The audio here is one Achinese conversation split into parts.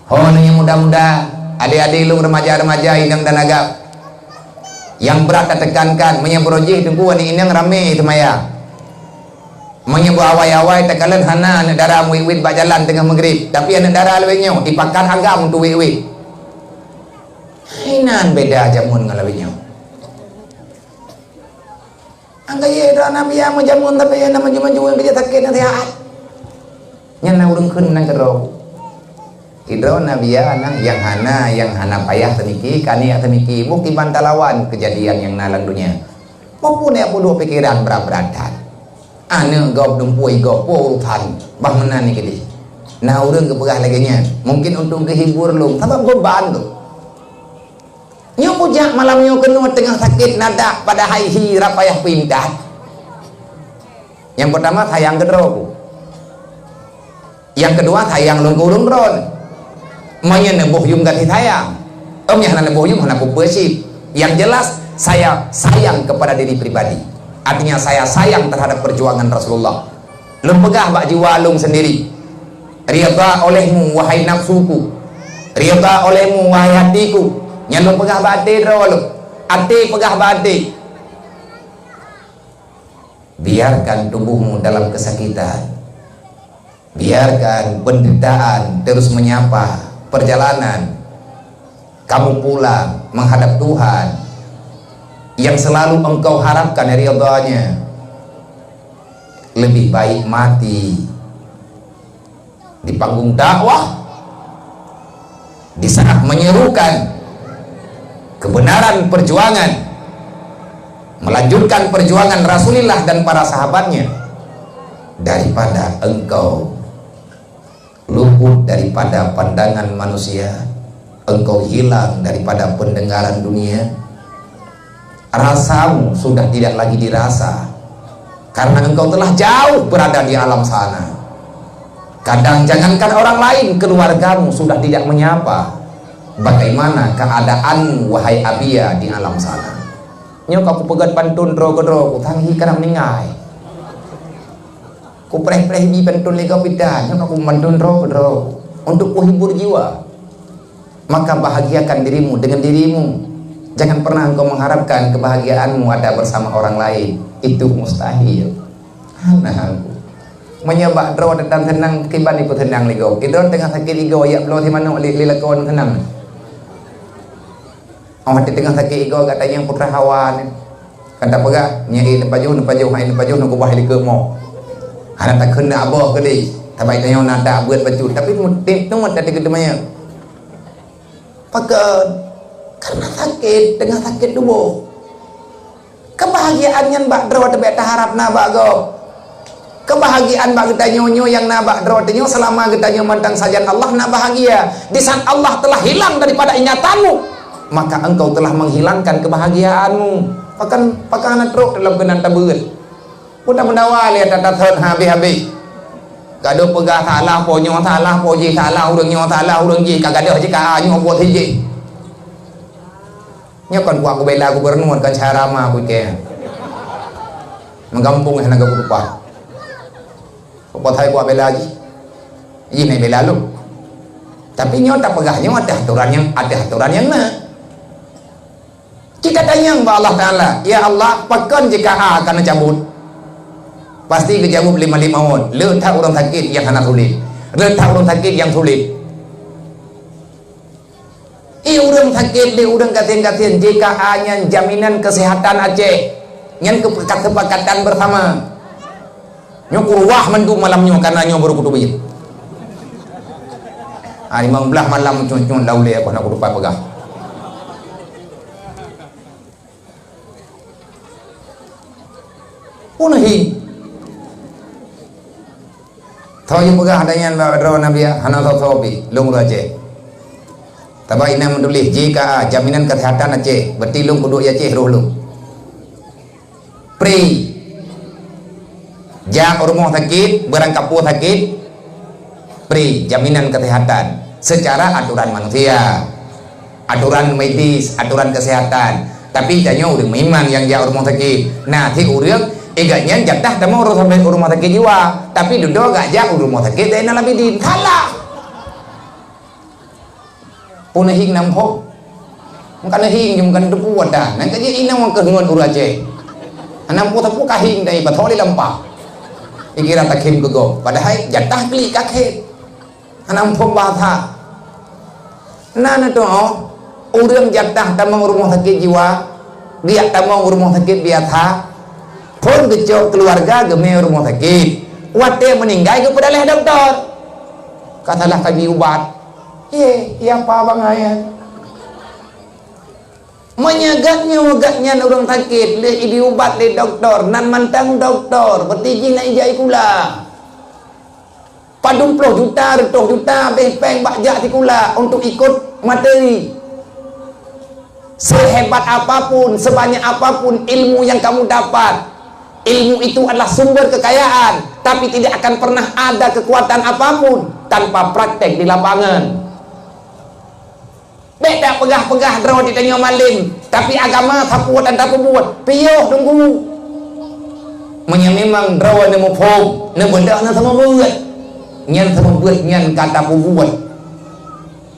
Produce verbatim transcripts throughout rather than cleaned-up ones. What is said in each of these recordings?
Ho, aneuk nyang muda-muda, adek-adek lôn remaja-remaja, inong dan agam. Nyang brat tatekankan, meunyoe baroe jih teungku aneuk inong ramé seumayang. Meunyoe beu awai-awai takalon hana aneuk dara meuwit-wit bak jalan teungoh meugrib, tapi aneuk dara lawét nyoe dipakat agam untuk wit-wit. Inan beda jameun ngon lawét nyoe. Angkayée droe na biya meujameun, tapi na maju-maju nyang keujeuet sakét na sihat. Nyan na ureuëng kheun nan keudroe. Sidroe na biya na nyang hana, nyang hana payah teumiki, kaniyak teumiki, bukti ban talawan keujadian nyang na lam donya. Muphom nyang peuduek pikeran brat-brat that. Aneuk gob, dumpui gob, peue urusan, bah meunan nyan keudeh. Na ureuëng geupeugah lagée nyan, mungkin untuk geuhibur lom, sabab gob ban tu. Nyoe kujak malam nyoe keunoe teungoh sakét nadak, padahai hi rab payah peuintat. Nyang peurtama sayang keudroe ku. Nyang keudua sayang lôn keu ureuëng droe. Meunyoe neuboh yuem gaséh sayang. Em, nyang hana neuboh yuem hana peue-peue cit. Yang jelas saya sayang kepada diri pribadi. Artinya saya sayang terhadap perjuangan Rasulullah. Lôn peugah bak jiwa lôn sendiri, "Ridha olehmu, wahai nafsuku. Ridha olehmu, wahai hatiku." Nyan lôn peugah bak até droe lôn. Até peugah bak até. Biarkan tubuhmu dalam kesakitan. Biarkan penderitaan terus menyapa perjalanan kamu pulang menghadap Tuhan yang selalu engkau harapkan ridha-Nya. Lebih baik mati di panggung dakwah, di saat menyerukan kebenaran perjuangan, melanjutkan perjuangan Rasulullah dan para sahabatnya, daripada engkau luput daripada pandangan manusia, engkau hilang daripada pendengaran dunia, rasamu sudah tidak lagi dirasa, karena engkau telah jauh berada di alam sana. Kadang jangankan orang lain, keluargamu sudah tidak menyapa. Bagaimana keadaanmu, wahai Abia, di alam sana? Nyoe ka kupeugét pantun droe keudroe, ku sang hi karab meuninggai. Kupreh-preh bi pantun lé gob pih tan, nyoe ka kupantun droe keudroe untuk kuhibur jiwa. Maka bahagiakan dirimu dengan dirimu. Jangan pernah engkau mengharapkan kebahagiaanmu ada bersama orang lain. Itu mustahil. Hana. Meunyoe bak droe teutab seunang, kiban ipeuseunang lé gob. Idroe teungoh sakét igoe, jak bloe si manok lé, lé lakoe seunang. Oh, watée teungoh sakét igoe gata nyang putra hawa nyan. Kan tapeugah, nyan, "Eh, neupajoh, neupajoh, hai neupajoh, neukeubah likot mo." Hana takheun na aboh keudeh, tabai tanyoe na dak beuet bacut, tapi muté teuma tadi keu teumanyong. Pakon? Karena sakét, teungoh sakét tuboh. Keubahgiaan nyan bak droe teubiet taharab na bak gob. Keubahgiaan bak geutanyoe nyoe nyang na bak droe tanyoe, seulama geutanyoe mantong sajan Allah na bahgia. Di saat Allah telah hilang daripada ingatanmu, maka engkau telah menghilangkan kebahagiaanmu. Pakon, pakon hana trok dalam keunan tabeuet. Peue tameudawa lé ata-ata thon habéh-habéh. Gadôh peugah salah po nyoe, salah po jih, salah ureuëng nyoe, salah ureuëng jih, ka gadôh jih ka nyoe buet si jih. Nyoe kon kuat kubela gubernur, kon cara ma kuikée. Meugampông hana geupeutupah. Peue pasai kuat bela jih? Jih na bela lôn. Tapi nyoe tapeugah nyoe ateueh atoran nyang, ateueh atoran nyang na. Cit tatanyong bak Allah Taala, "Ya Allah, pakon jika A ka neucabut?" Pasti geujaweueb lé Malik Maut, "Le that ureuëng sakét nyang hana sulet. Le that ureuëng sakét nyang sulet." Ié ureuëng sakét, lé ureuëng gasien-gasien, J K A nyan jaminan keuseuhatan Aceh. Nyan keu-, keusepakatan beusama. Nyoe kuruwah mandum malam nyoe, kareuna nyoe baru kuteubiet. Ah, limong blaih malam cun-cun lau lé aku hana kutupat peugah. Pun hi. Tho jipeugah ata nyan bak droe Nabi, hana soe-soe pih, lôn ureuëng Aceh. Taba inan meutuléh J K A, jaminan kesehatan Aceh, berarti lôn kuduek di Aceh roh lôn. Pri. Jak u rumoh sakét, beurangkapeue sakét, pri jaminan kesehatan secara aturan manusia. Aturan medis, aturan kesehatan. Tapi tanyoe ureuëng meuiman nyang jak u rumoh sakét. Na cit ureuëng, eh, gobnyan jatah tamong ureuëng sampai u rumoh sakét jiwa. Tapi dudoe gak jak u rumoh sakét Zainal Abidin. Salah! Peue neuhieng nam phom? Meuka neuhieng jeuem kan teupeue ata. Nyan ka jeuet inong keu ngon ureueng Aceh. Nam phom sapeue ka hieng dai pathok lé lampa. Dikira takhém keu gob. Padahai jatah klik ka khém. Nam phom bahasa. Na neutuoh, ureueng jatah tamong rumoh sakét jiwa, geujak tamong rumoh sakét biasa, phon geucok keuluwarga geumé rumoh sakét. Watée meuninggai geupeudaleh dokto. Ka salah kaji ubat. Yeh, ya apa bangai nyan? Meunyoe geuhnyoe geuhnyan ureueng sakét lheueh jiubat lé dokto, nan mantong dokto, berarti jih na ijak sikula. Padum ploh juta, reutôh juta habéh péng bak jak sikula untuk ikot materi. Sehebat apapun, sebanyak apapun ilmu yang kamu dapat, ilmu itu adalah sumber kekayaan, tapi tidak akan pernah ada kekuatan apapun tanpa praktek di lapangan. Bék tapeugah-peugah droe di tanyoe malém, tapi agama sapeue dan tapeubuet, piôh teungku. Meunyoe memang droe neumuphom, neubeudoh, neuseumeubeuet, nyan seumeubeuet nyan ka tapeubuet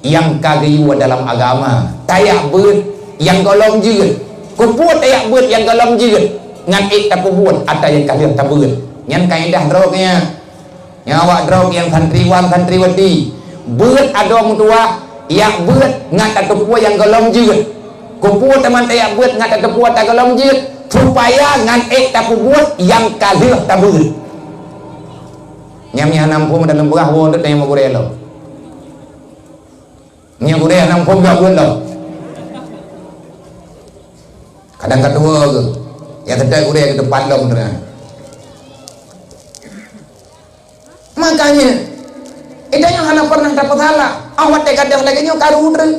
nyang ka geuyue dalam agama. Tayak beuet nyang gohlom jeuet. Keupeue tayak beuet nyang gohlom jeuet? Ngan ék tapeubuet ata nyang ka lheueh tabeuet. Nyan kaedah droe nyan. Nyan awak droe nyang santriwan santriwati, beuet adoe meutuwah, yak beuet ngat tateupeue nyang gohlom jeuet. Keupeue teuma tayak beuet ngat tateupeue ata gohlom jeuet? Supaya ngan ék tapeubuet nyang ka lheueh tabeuet. Nyan meuhana muphom dan leumbah woe deuek nyang meugurée lom. Nyan gurée hana muphom jak beuet lom. Kadang ka tuwoe geuh, nyang teutai gurée keu teumpat lom teungoh. Makanya, geutanyoe hana pernah tapeusalah. Awak watée gadôh lagée nyoe karu treuk.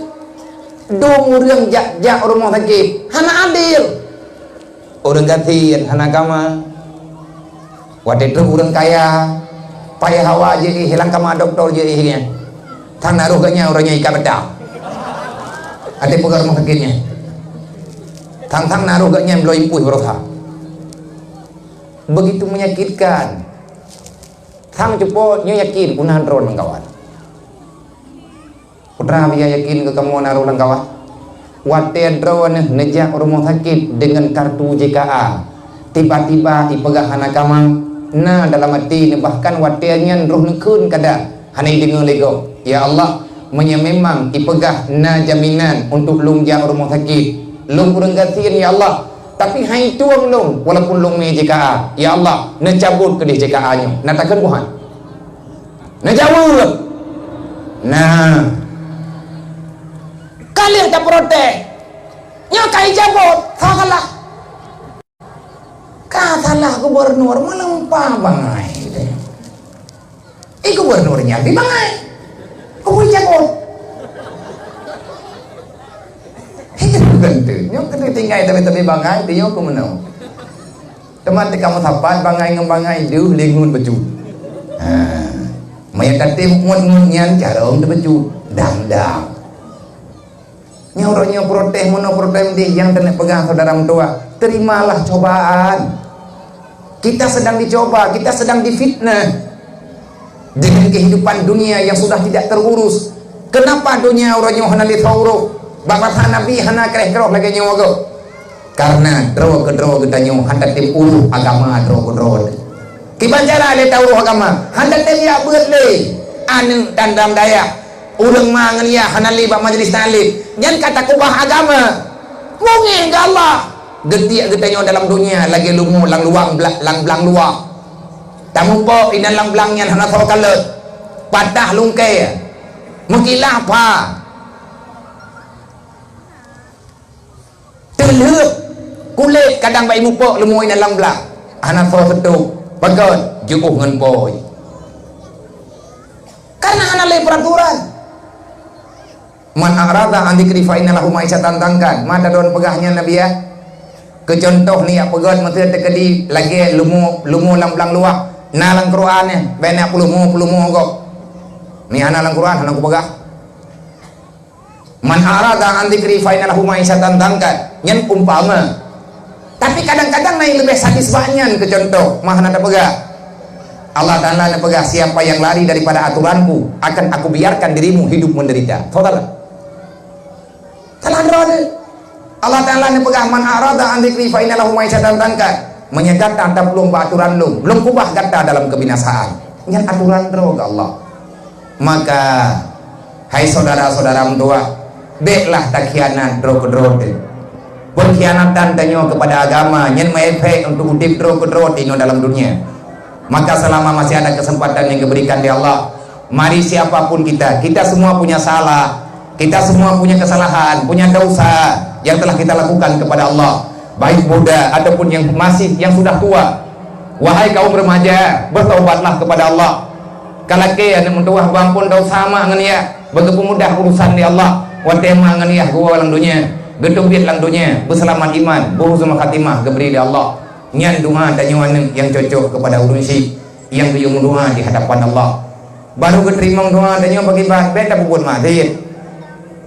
Dum ureuëng jak-jak rumoh sakét, hana adil. Ureuëng gasien hana kama. Watée trok ureuëng kaya, payah hawa jeuet éh, hilang kama dokto jeuet éh nyan. Thang na roh geuhnyan uroe nyoe ikat beuta. Até peugah rumoh sakét nyan. Thang-thang na roh geuhnyan bloe impui barosa. Begitu menyakitkan. Thang cupo nyoe yakin puna droe lam kawan. Putra biya yakin keu kamoe na roh lam kawan. Watée droeneuh neujak rumoh sakét deungon kartu J K A, tiba-tiba ipeugah hana kama, na dalam até neuh bahkan watée nyan roh neukheun kada hana ideungoe lé gob. Ya Allah, meunyoe memang ipeugah na jaminan untuk lôn jak rumoh sakét, lôn ureuëng gasien ya Allah, tapi hai tueng lôn walaupun lôn mé J K A. Ya Allah, neucabot keudeh J K A nyoe. Na takheun buhan? Neujaweueb. Nah. Ka lheueh taprotes. Nyoe ka ijabot, salah. Ka salah gubernur, meuleumpah bangai. Eh, gubernur nyan di bangai. Kubu ijabot. Itu kan tu. Nyoe kena tinggai tapi-tapi bangai, tu nyoe ku meunoe. Teuma teuka meusapat bangai ngon bangai deuh lé ngon bacut. Ha. Maya tatem ngon-ngon nyan carông teubacut. Dang-dang. Nyoe uroe nyoe protes meunoe protes deh nyang keuneuk peugah saudara meutuah. Terimalah cobaan. Kita sedang dicoba, kita sedang difitnah. Dengan kehidupan dunia yang sudah tidak terurus. Kenapa dunia uroe nyoe hana lé teuurus? Bak masa Nabi hana kreh-kroh lagée nyoe gob. Karena droe keudroe geutanyoe hana tem urus agama droe keudroe. Kiban cara lé teuurus agama, hana tem jak beuet lé. Aneuëk dan dalam dayah, ureuëng ma ngon yah hana lé bak majlis taklim. Nyan ka takubah agama. Mungéh geuh Allah. Geutiek geutanyoe dalam dunia lagée lumoe lam luang bla-, lam blang luah. Tamupok inan lam blang nyan hana soe kalon. Patah lungkée. Meukilah pha. Teulheueh kulét kadang bak imupok lumoe inan lam blang. Hana soe seutôb. Pakon? Jiôh ngon pôi. Karena hana lé peraturan. Man a'rada an dzikri fa inna lahu ma'isyatan dhankan. Ma tadon peugah nyan Nabi, ya. Keu contoh ni jak peugöt meuseu teukeudi lagée lumoe, lumoe lam blang luah. Na lam Quran nyan, bék na peulumoe-peulumoe gob. Meuhana lam Quran hana kupeugah. Man a'rada an dzikri fa inna lahu ma'isyatan dhankan. Nyan umpama. Tapi kadang-kadang na nyang leubeh sadis bak nyan, keu contoh, ma hana tapeugah. Allah Ta'ala neupeugah, "Siapa yang lari daripada aturanku, akan Aku biarkan dirimu hidup menderita." Saudara. Droe teuh. Allah Taala neupeugah, "Man a'rada an dzikri fa inna lahu ma'isyatan dhanka." Meunyoe gata taplueng bak aturan Lôn, Lôn keubah gata dalam keubinasaan. Nyan aturan droe geuh Allah. Maka, hai syedara-syedara meutuwah, béklah takhianat droe keudroe teuh. Peungkhianatan tanyoe keupada agama nyan meuefek untuk udeb droe keudroe teuh inoe dalam dunia. Maka selama masih ada kesempatan yang diberikan di Allah, mari siapapun kita, kita semua punya salah, kita semua punya kesalahan, punya dosa yang telah kita lakukan kepada Allah, baik muda ataupun yang masih, yang sudah tua. Wahai kaum remaja, bertaubatlah kepada Allah. Ka lakée aneuk meutuwah beuampon dosa mak ngon yah, beugeupeumudah urusan lé Allah. Watée mak ngon yah geuwoe lam donya, geuteubiet lam donya, beuseulamat iman, beuhusnul khatimah geubri lé Allah. Nyan doa tanyoe aneuk nyang cocok keupada ureuëng syik nyang geuyue meudoa di hadapan Allah. Barô geuteurimong doa tanyoe bagi bah, bék tapeubuet maksiet.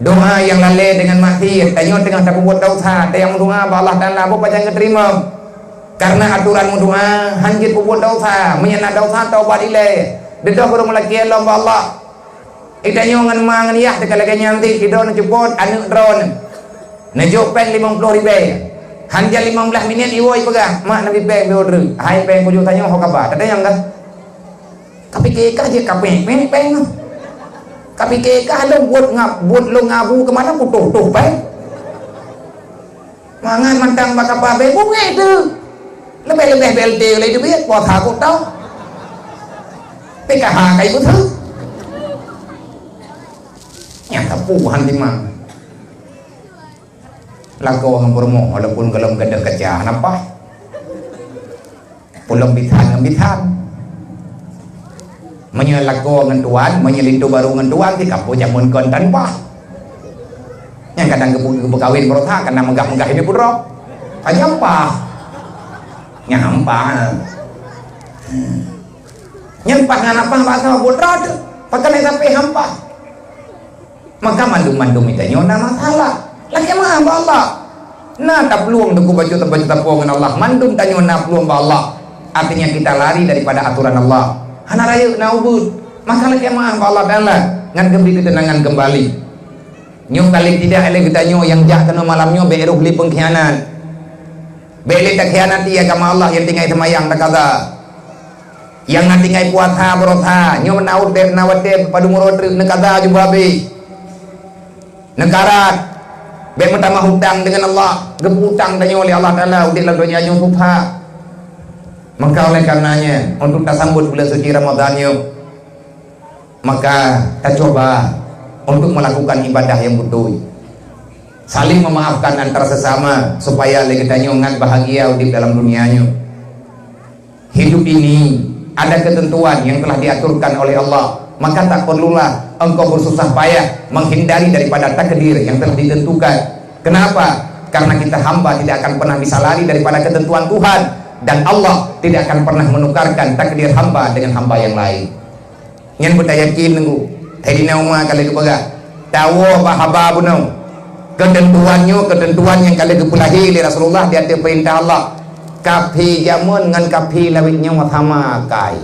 Doa nyang lalée deungon maksiet, tanyoe teungoh tapeubuet dosa, tayang meudoa bak Allah Taala, boh pajan geuteurimong. Karena aturan meudoa han jeuet peubuet dosa, meunyoe na dosa taubat ilée. Dudoe ureuëng meulakée lom bak Allah. Itanyoe ngon ma ngon yah teuka lagée nyan cit, sidroe neucupot aneuk droeneuh. Neujok péng limong ploh ribée. Han jak limong blaih minét iwoe ipeugah, "Mak, neubi péng peuet reuk." Hai péng kujok tanyoe ho kaba. Tatanyong kah? Kapike kah jeuet kapéng, péng, péng. Kapike kah lôn buet ngab, buet lôn ngabu keumanö kutoh-toh péng. Mangat mantong bak kapa bé bungéh teuh. Leubeh-leubeh B L T lé teubiet, puasa kok tau. P K H kai beutôi. Nyang sapeue han timang. Lakoe ngon peurumoh walaupun gohlom gadôh kaca, nampak. Pulom bisan ngon bisan. Meunyoe lakoe ngon tuan, meunyoe linto barô ngon tuan, di kampung jameun kon tan bah. Nyang kadang geupeu-, geupeukawen baroesa kana meugah-meugah ini putroe. Hanya ampah. Nyang ampah. Hmm. Nyang ampah ngon ampah bahasa putroe tu. Pakon sampai ampah. Maka mandum-mandum geutanyoe na masalah. Lakée meu'ah bak Allah. Na taplueng teungku bacut-bacut tapoh ngon Allah. Mandum tanyoe na plueng bak Allah. Artinya kita lari daripada aturan Allah. Hana rayeuk na ubeuet. Maka lakée meu'ah bak Allah Taala ngon geubri keuteunangan keumbali. Nyoe paléng tidak lé geutanyoe nyang jak keunoe malam nyoe bék roh lé peungkhianat. Bék lé takhianati agama Allah nyang tinggai seumayang takaza. Nyang na tinggai puasa baroesa, nyoe na watée, na watée padum uroe treuk neukaza jubah abéh. Neukarat. Bék meutamah utang deungon Allah. Geupeu-utang tanyoe lé Allah Taala udeb lam donya nyoe susah. Maka oleh karenanya, untuk tasambot bulan suci Ramadan nyoe, maka tacuba untuk melakukan ibadah nyang beutôi. Saling memaafkan antara sesama supaya lé geutanyoe ngat bahagia udeb dalam dunia nyoe. Hidup ini ada ketentuan yang telah diaturkan oleh Allah, maka tak perlulah engkau bersusah payah menghindari daripada takdir yang telah ditentukan. Kenapa? Karena kita hamba tidak akan pernah bisa lari daripada ketentuan Tuhan, dan Allah tidak akan pernah menukarkan takdir hamba dengan hamba yang lain. Nyan beutayakin teungku. Saidina Umar ka lheueh geupeugah, tawoe bak haba bunoe. Keuteuntuan nyoe keuteuntuan nyang ka lheueh geupeulahé lé Rasulullah di ateueh peurintah Allah. Kaphé jameun ngon kaphé lawét nyoe sama akai.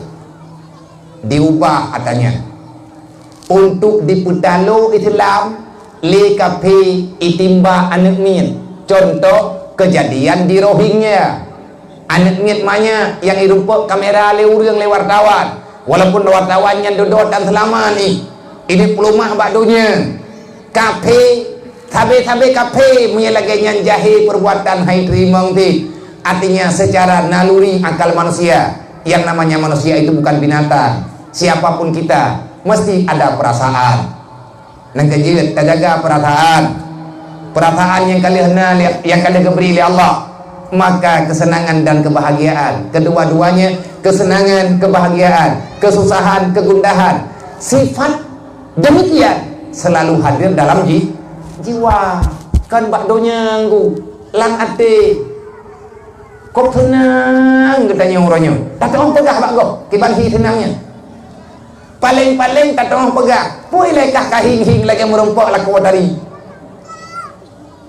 Diubah katanya. Untuk dipeutalo Islam, lé kaphé itimba aneuk miet. Contoh, keujadian di Rohingya. Aneuk miet manyak nyang irumpok kamera lé ureuëng lé wartawan. Walaupun wartawan nyan dudoe tan seulama ni, ini peulumah bak donya. Kaphé, sabe-sabe kaphé meunyoe lagée nyan jahé perbuatan hai teurimong pih. Artinya secara naluri akal manusia, yang namanya manusia itu bukan binatang. Siapapun kita, mesti ada perasaan. Nyang keujeuet, tajaga peurasaan. Peurasaan nyang ka lheueh na lé, nyang ka lheueh geubri lé Allah, maka keuseunangan dan keubahagiaan, keudua-duanya, keuseunangan, keubahagiaan, keususahan, keugundahan, sifat demikian selalu hadir dalam ji-, jiwa. Kon bak donya nggu, lam até. Kok seunang geutanyoe uroe nyoe? Tateupeue peugah bak gob, kiban hi seunang nyan. Paléng-paléng tateupeue peugah, pui lé kah kahing-hing lagée meurumpok lakoe tari.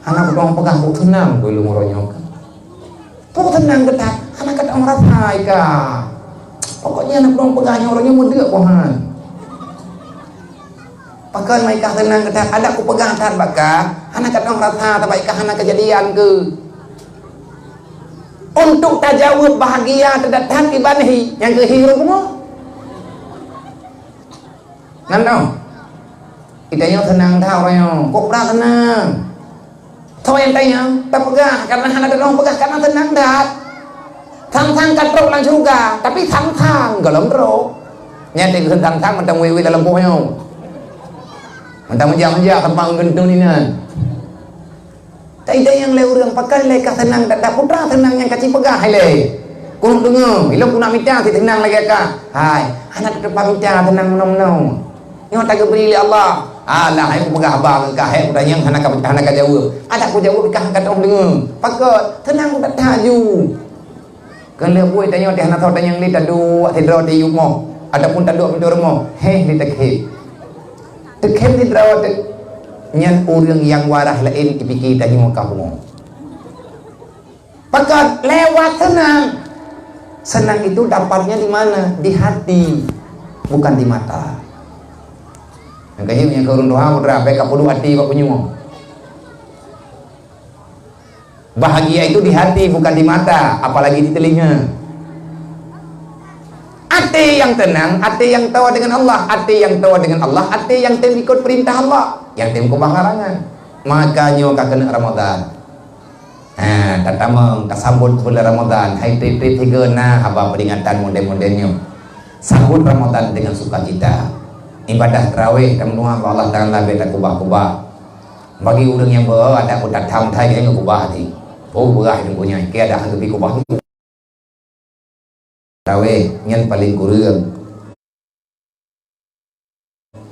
Hana tateupeue peugah, kok seunang ulôn uroe nyoe. Kok seunang geutat, hana geutat meurasa ika. Pokoknya hana tateupeue peugah nyoe uroe nyoe meudeuk bohan. Pakon meuikah teunang keu that, adak kupeugah that bak kah, hana katong rasa tabak ikah hana keujadian keu. Untuk tajaweueb bahagia teudak that iban hi, nyang keu hi ureuëng pungo. Nan dong. Kita nyoe teunang that uroe nyoe, kok brat teunang. Soe nyang tanyong, tapeugah, karena hana teunoh peugah, karena teunang that. Sang-sang ka trok lam syeuruga, tapi sang-sang gohlom trok. Nyan dikheun sang-sang mantong wéh-wéh lam lampôh nyoe. Mantong meujak-meujak teumpat geuntung inan. Tanyong lé ureuëng, pakon lé ka seunang that, putra seunang nyang ka cipeugah hai lé. Keuneuk deungoe, ilong keuneuk mita si seunang lagée ka. Hai, hana teuteupah mita seunang meunoe-meunoe. Nyoe tageubri lé Allah. Alah, hai kupeugah haba ngon kah, hai kutanyong hana ka, hana ka jaweueb. Adak kujaweueb kah ka teuh deungoe. Pakon, seunang that-that ju. Keuneuk buet tanyoe teuh hana soe tanyong lé, taduek sidroe tiyueb moh, ataupun taduek pintoe rumoh, héh lé takheun. Takheun sidroe teuh, nyan ureuëng nyang waras laén jipike tanyoe ka pungo. Pakon lewat seunang. Seunang itu dapatnya di mana? Di hati, bukan di mata. Nyang ka jeuet nyang keu ureuëng tuha putra, bèk ka peuduek até bak punyueng. Bahagia itu di hati, bukan di mata, apalagi di telinga. Até nyang teunang, até nyang toe deungon Allah, até nyang toe deungon Allah, até nyang tem ikot peurintah Allah, nyang tem keubah larangan. Maka nyoe ka keuneuk Ramadan. Ha, tatamong tasambot buleuen Ramadan, hai trép-trép sigoe na haba peuringatan model-model nyoe. Sambot Ramadan dengan sukacita. Ibadah tarawih tameudoa bak Allah Taala bèk takubah-kubah. Bagi ureuëng nyang beu adat, peue that tham that nyang kubah di. Oh, beurah di punya, keu adat han geubri kubah. Tarawih nyan paléng kureueng.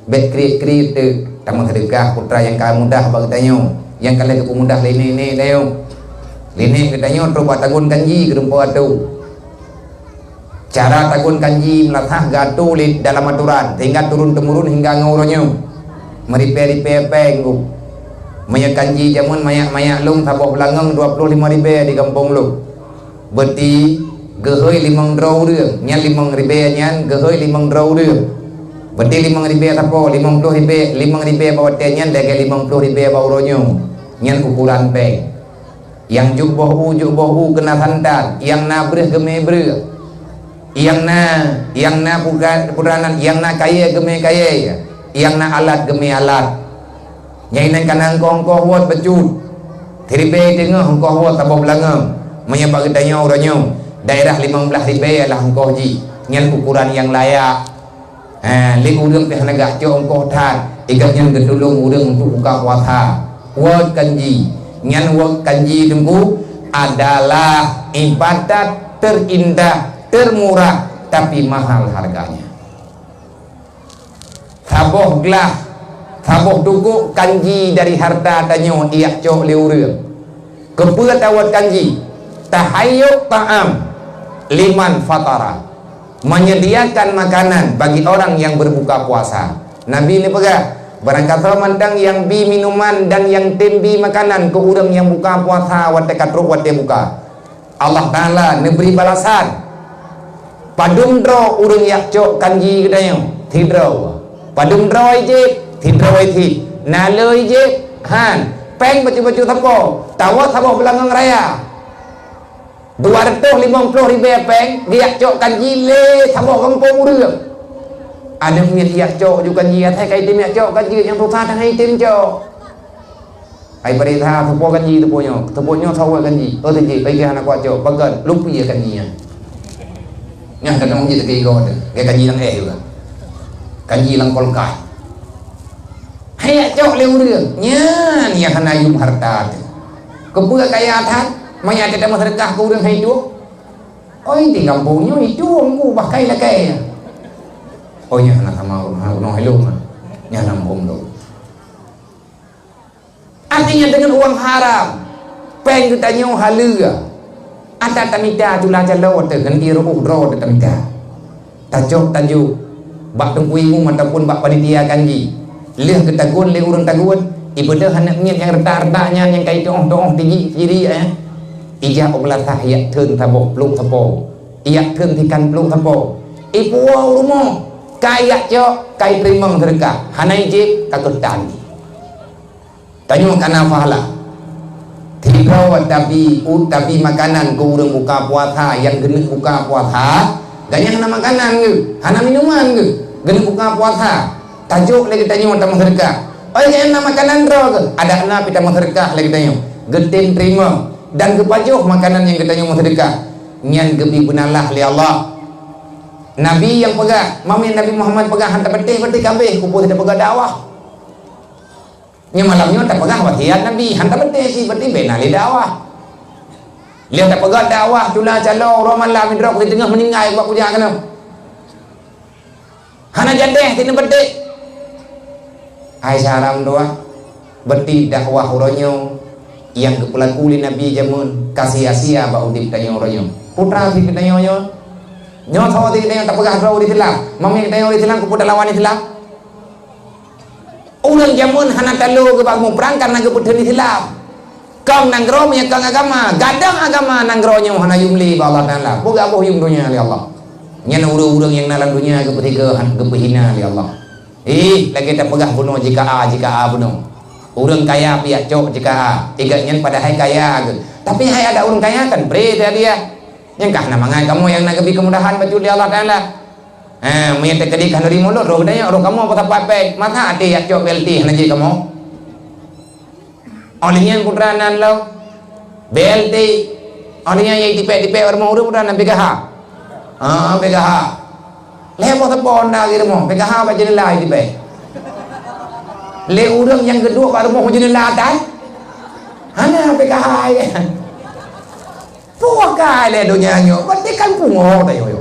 Bèk kriet-kriet teuk, tamong seudeukah putra nyang ka mudah bak geutanyoe, nyang ka lheueh geupeu mudah lé nenek-nenek tanyoe. Lé nenek geutanyoe trok bak tagun kanji keu rumpok atô. Cara tagun kanji meulasah geuatô lé dalam atoran sehingga turun-temurun hingga ngon uroe nyoe. Meuribèe-ribèe pèng geuh. Meunyoe kanji jameun manyak-manyak lôn saboh beulangöng dua ploh limong ribèe di gampông lôn. Beuti geuhôi limong droe ureuëng, nyan limong ribèe nyan geuhôi limong droe ureuëng. Beuti limong ribèe sapo, limong ploh ribèe, limong ribèe bak watèe nyan lagèe limong ploh ribèe bak uroe nyoe. Nyan ukoran pèng. Nyang jok boh u, jok boh u keu na santan, nyang na breueh geumè breueh. Nyang na, nyang na puga-, pudranan, nyang na kayèe geumè kayèe, nyang na alat geumè alat. Nyang inan ka na eungkoh-eungkoh wot bacut. Siribèe teungoh eungkoh wot saboh beulangöng. Meunyoe bak geutanyoe uroe nyoe, daerah limong blaih ribèe lah eungkoh jih. Nyan ukoran nyang layak. Ha, lé ureuëng pih hana gak cok eungkoh that, i gobnyan geutulông ureuëng untuk buka puasa. Wot kanji. Nyan wot kanji Teungku adalah ibadat terindah, termurah, tapi mahal harganya. Saboh glah, saboh tugok kanji dari harta tanyoe ijak cok lé ureuëng. Keupeue tawot kanji? Tahayyuk ta'am liman fatara. Menyediakan makanan bagi orang yang berbuka puasa. Nabi neupeugah, barangkasoe mantong nyang bi minuman dan nyang tem bi makanan keu ureuëng nyang buka puasa watèe ka trok watèe buka. Allah Taala neubri balasan. Padum droe ureuëng jak cok kanji geutanyoe? Sidroe. Padum droe jih? Sidroe cit. Na le jih? Han. Pèng bacut-bacut sapo? Tawot saboh beulangöng raya. Dua reutôh limong ploh ribèe pèng, geujak cok kanji lé saboh gampông ureuëng. Aneuk miet jak cok ju kanji, asai ka item jak cok kanji, nyang susah tan item cok. Ai bari that, teupeue kanji teupeue nyoe, teupeue nyoe saweue kanji. Oh, teuji, bagi hana kuat cok, bagat, lupi ya kanji nyan. Nyan kadang uji teuka igoe teuh, gaya kanji lam éh juga. Kanji lam kulkas. Hai jak cok lé ureuëng, nyan nyang hana yum harta teuh. Keupeue kaya that, manyang teutamah seudeukah keu ureuëng hai tuek. Oi, di gampông nyoe itu engku bah kai lakèe. Oh, nyan hana sama, hana gunong hai lôn. Nyan hana muphom lôn. Artinya, deungon uang haram, pèng geutanyoe haleue. Ata tamita tula calo teuh ngon ié ru'uh droe teuh tamita. Tacok tajok bak teungku imum ataupun bak panitia kanji. Lheueh geutagun lé ureuëng tagun, ibeudôh aneuk miet nyang retak-retak nyan nyang ka itu'oh-tu'oh tiji-tiji, eh. Ijak u beulasah ijak theun saboh plueng sapo, ijak theun sikan plueng sapo. Ipuwoe u rumoh. Ka ijak cok, ka iteurimong seudeukah, hana ijép, ka keutan jih. Tanyoe kana pahala. Sidroe tabi, u, tabi makanan keu ureueng buka puasa nyang geuneuk buka puasa, gobnyan hana makanan geuh, hana minuman geuh, geuneuk buka puasa. Tajok lé geutanyoe tamong seudeukah. Oi, gobnyan na makanan droe geuh, adak na pih tamong seudeukah lé geutanyoe. Geutem teurimong dan geupajoh makanan nyang geutanyoe meuseudeukah. Nyan geubri beunalaih lé Allah. Nabi nyang peugah, mamé Nabi Muhammad peugah han tapatéh, berarti ka abéh, keupeue tapeugah dakwah. Nyoe malam nyoe tapeugah wasiat Nabi, han tapatéh cit, berarti bèk na lé dakwah. Lheueh tapeugah dakwah, tula calo, uroe malam, sidroe keu siteungoh meuninggai bak kujak keunoe. Hana jadeh sineubeutek. Hai saram dua, berarti dakwah uroe nyoe nyang geupeulaku lé Nabi jameun ka sia-sia bak udeb tanyoe uroe nyoe. Putra si geutanyoe nyoe, nyoe tho si geutanyoe tapeugah droe ureueng Islam, mamé geutanyoe ureueng Islam keupeue talawan Islam. Ureueng jameun hana talo geuba muprang kareuna geupeutheun Islam. Kong nanggroe meunyoe kong agama, gadôh agama nanggroe nyoe hana yum lé bak Allah Taala. Peugah boh yum donya lé Allah. Nyan ureueng-ureueng nyang na lam donya geupeusigoe, han geupeuhina lé Allah. Ih, lagèe tapeugah bunoe jika a, jika a bunoe. Ureueng kaya piyak cok jika a. Igat nyan padahai kaya geuh. Tapi hai adak ureueng kaya kan bri dia. Nyang ka hana mangat kamoe nyang na geubri keumudahan bacut lé Allah Taala. Ha, meunyoe teukeudi ka neuri mulod roh geutanyoe, roh kamoe peusapat péng. Masa até yak cok B L T hana jeuet kamoe? Óh lheueh nyan putra nan lom, B L T. Óh lheueh nyan nyang tipék-tipék bak rumoh ureueng putra nan P K H. Ha, P K H. Lhèe boh teupon na lagèe rumoh, P K H bak jeuneula tipék. Lé ureueng nyang geuduek bak rumoh jeuneula tan. Hana P K H. Puih kai lé donya nyoe, berarti kan pungo tanyoe.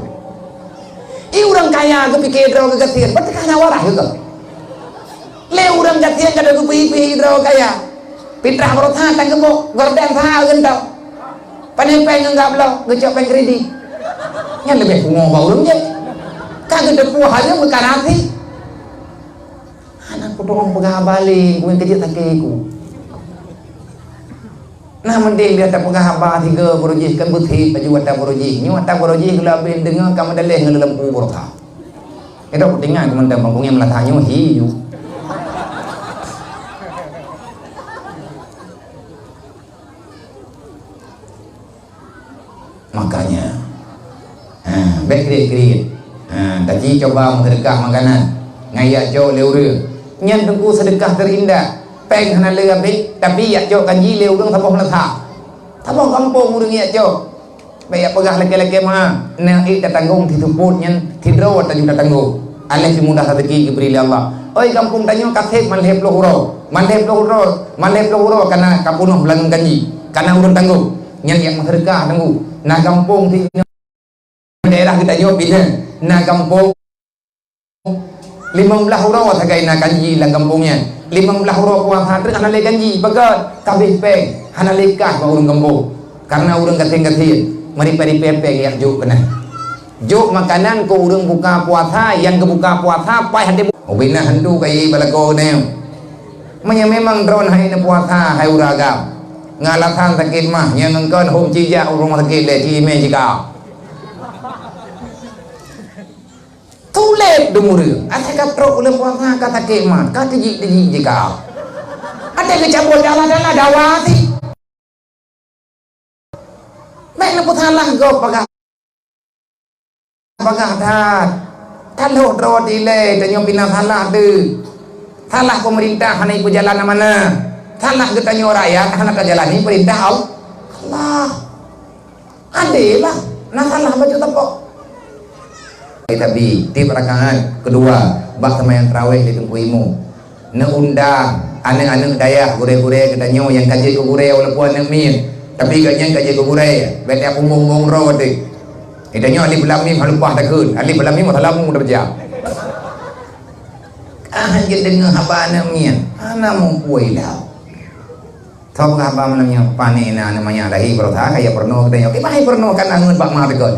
I ureueng kaya geupike droe geugasien, berarti ka hana waras geuh. Lé ureueng gasien ka geupike droe kaya. Pitrah baroesa tan geubok, gorden saha geuntoe. Pane péng ngon gap bloe, geucok péng kredit. Nyan leubeh pungo bak ureueng jih. Ka geuteupeue hal nyoe meukarasi. Hana kutong peugah haba lé, keu keujeuet sakét ku. Nah, mending dia tapeugah haba sigoe baroe jih, kan beuthit baju ata baroe jih. Nyoe ata baroe jih geulabeh deungoe ka meudaleh ngon lampu baroe ka. Itu kutinggai keumantong bang pungieng meulasa nyoe hi ju. Makanya, ha, bèk kriet-kriet. Ha, taji cuba meuseudeukah makanan ngon yak cok lé ureueng. Nyan teungku seudeukah teurindah. Péng hana lé abéh, tapi yak cok kanji lé ureueng saboh meulasa. Saboh gampông ureueng yak cok. Bèk yak peugah lakèe-lakèe meu'ah. Nyan ék tatanggong siseupôt nyan sidroe taju tatanggong. Aléh simudah raseuki geubri lé Allah. Oi, gampông tanyoe ka sép man lhèe ploh uroe. Man lhèe ploh uroe, man lhèe ploh uroe kana ka peunoh beulangon kanji. Kana ureueng tanggong. Nyan yak meuseudeukah teungku. Na gampông si daerah geutanyoe Pinang. Na gampông limong blaih uroe sagai na kanji lam gampông nyan. Limong blaih uroe puasa treuk hana lé kanji. Peugah ka abéh péng. Hana lé kah bak ureueng gampông. Kareuna ureueng gasien-gasien meuripèe-ripèe péng yak jok keunan. Jok makanan keu ureueng buka puasa nyang geubuka puasa paih até bu-, ubena hantu kayée balakoe nyoe. Meunyoe memang droen hai neupuasa hai ureueng agam, ngon alasan sakét mah, nyang ngon kon hom cijak u rumoh sakét lé ci imé jika. Tuléb deungoe, asai ka trok ulôn puasa ka sakét mah, ka tijik-tijik jika. Até geucabot Allah Taala dawa sih. Bèk neupeusalah gob bagah, bagah that. Taloh droe dilèe tanyoe pih na salah teuh. Salah peumeurintah hana ipeujalan amanah. Salah geutanyoe rakyat hana tajalani peurintah Allah. Adé lah, na salah bacut teupok. Tapi tiep rakaat keudua bak seumayang tarawih di Teungku Imeum. Neuundang aneuk-aneuk dayah, gurèe-gurèe geutanyoe nyang ka jeuet keu gurèe walaupun aneuk miet, tapi gobnyan ka jeuet keu gurèe, bèk tapumbong-pumbong droe teuh. Geutanyoe alif lam mim hana lumpah takheun, alif lam mim salamu tabaca. Ah, han geudeungoe haba aneuk miet, hana muphom ilèe. Tho peugah haba malam nyoe, pane na aneuk manyak lahé baroesa, kaya peurunoe geutanyoe. Kiban hai peurunoe kan angeut bak ma teugon.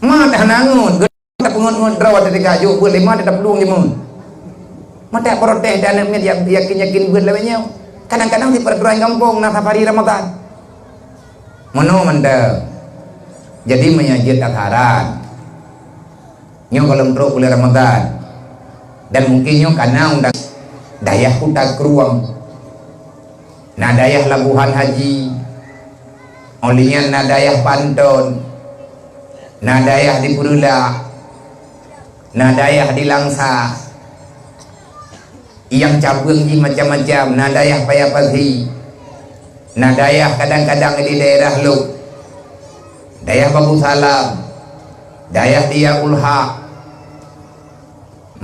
Ma dah na angeut, geutanyoe tapeungeut-ngeut droe teuka jok beuet lima tetap lueng jeumeun. Mata protes dan aneuk miet yak-, yakin-yakin beuet lawét nyoe. Kadang-kadang si peraturan gampông na safari Ramadan. Meunoe mantong. Jadi meunyoe jeuet asaran, nyoe gohlom trok buleuen Ramadhan, dan mungkin nyoe ka na undang dayah Kuta Krueng, na dayah Labuhan Haji, óh lheueh nyan na dayah Panton, na dayah di Peureulak, na dayah di Langsa. Nyang cabeueng jih macam-macam, na dayah Paya Pasi, na dayah kadang-kadang di daerah Lhokseumawe, dayah Babu Salam, dayah Diyaul Haq,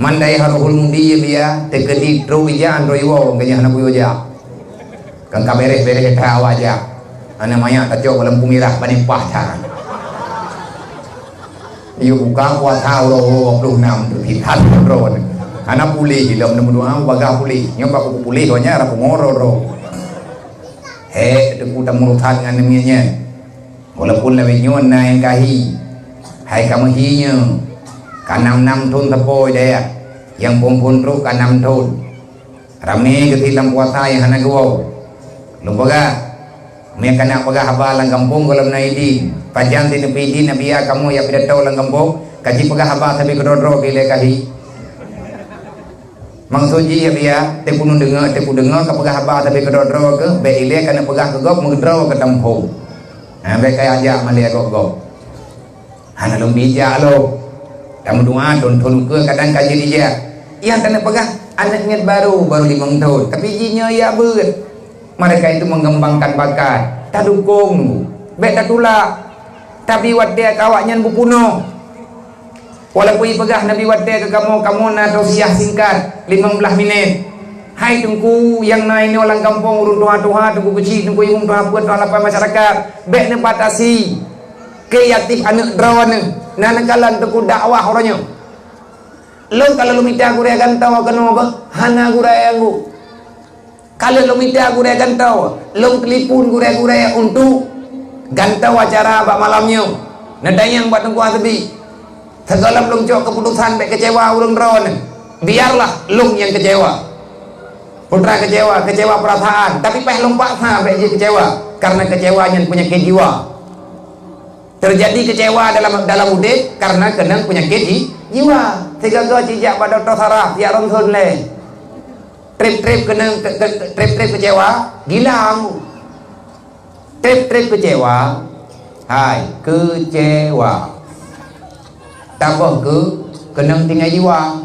man dayah Ruhul Mudi, ya biya, teukeudi trok ija androi woe, keujah na buyoe jak. Kan ka beres-beres that awak jak. Aneuk manyak tacok lam peue mirah bani paih that. Yue buka puasa uroe dua puluh enam tu, hitam droe. Hana puléh lom, neumeudoa bagah puléh. Nyoe ka kupeue puléh, donya ra pungo droe-droe. Hék, teungku tameurusan ngon neumie nyan. Walaupun lawét nyoe na nyang ka hi. Hai ka meuhi nyoe. Ka nam-nam thon sapoe dayah. Nyang phon-phon trok ka nam thon. Ramé geuti lam puasa nyang hana geuwoe. Lôn peugah, meunyoe keuneuk peugah haba lam gampông gohlom na idin. Pajan si neupeu idin, na biya kamoe jak pidato lam gampông, ka jipeugah haba sabe keudroe-droe keu ilée ka hi. Maksud jih, ya biya, teupeu deungoe, teupeu deungoe ka peugah haba sabe keudroe-droe keu, bék ilée keuneuk peugah keu gob meudroe keu tampông. Ha, bék kajak malée gob-gob. Hana lôn bijak lom. Tameudoa thon-thon ukeue kadang ka jeuet ijak. Nyang keuneuk peugah, aneuk miet barô, barô limong thon. Tapi jih nyoe ya beuet. Mereka itu mengembangkan bakat. Tadukong. Bék tatulak. Tapi watée ka awaknyan beupunoh. Walaupun ipeugah Nabi watée keu kamoe, kamoe na tausiah singkat, limong blaih minét. Hai Teungku nyang na inoe lam gampông, ureuëng tuha-tuha, Teungku Keuchik, Teungku Imum, tuha peuet, tuha lapan masyarakat, bék neubatasi. Keu yatim aneuk droeneuh na neukalon teungku dakwah uroe nyoe. Lôn ka lôn mita gurée gantoe keunoe beuh, hana gurée nyang gu. Ka lheueh lôn mita gurée gantoe, lôn teulipun gurée-gurée untuk gantoe acara bak malam nyoe. Neutanyong bak Teungku Hasbi. Sigohlom lôn cok keuputosan bék keucewa ureuëng droeneuh. Biarlah lôn nyang keucewa. Putra keucewa, keucewa peurasaan, tapi paih lôn paksa bék jikeucewa, kareuna keucewa nyan peunyakét jiwa. Teujadi keucewa dalam, dalam udeb kareuna keunong peunyakét ji-, jiwa. Sigoe-goe jijak bak dokto saraf, jak ronson lé. Treb-treb keunong, ke-, ke-, treb-treb keucewa, gilang. Treb-treb keucewa, hai, keucewa. Taboh keu keunong tinggai jiwa.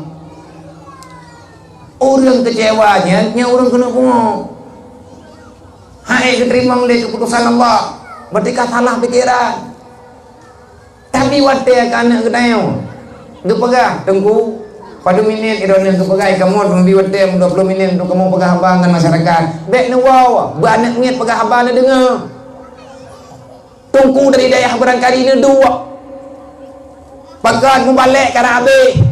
Ureuëng keucewa nyan, nyan ureuëng keuneuk pungo. Hai geuteurimong lé keuputosan Allah, berarti ka salah pikeran. Tapi watée ka aneuk geutanyoe geupeugah, "Teungku, padum minét droeneuh geupeugah, kamoe teumeubri watée dua ploh minét untuk kamoe peugah haba ngon masyarakat." Bék neuwoe, beu aneuk miet peugah haba neudeungoe. Teungku dari dayah barangkali neuduek. Pakon mubalek ka na abéh.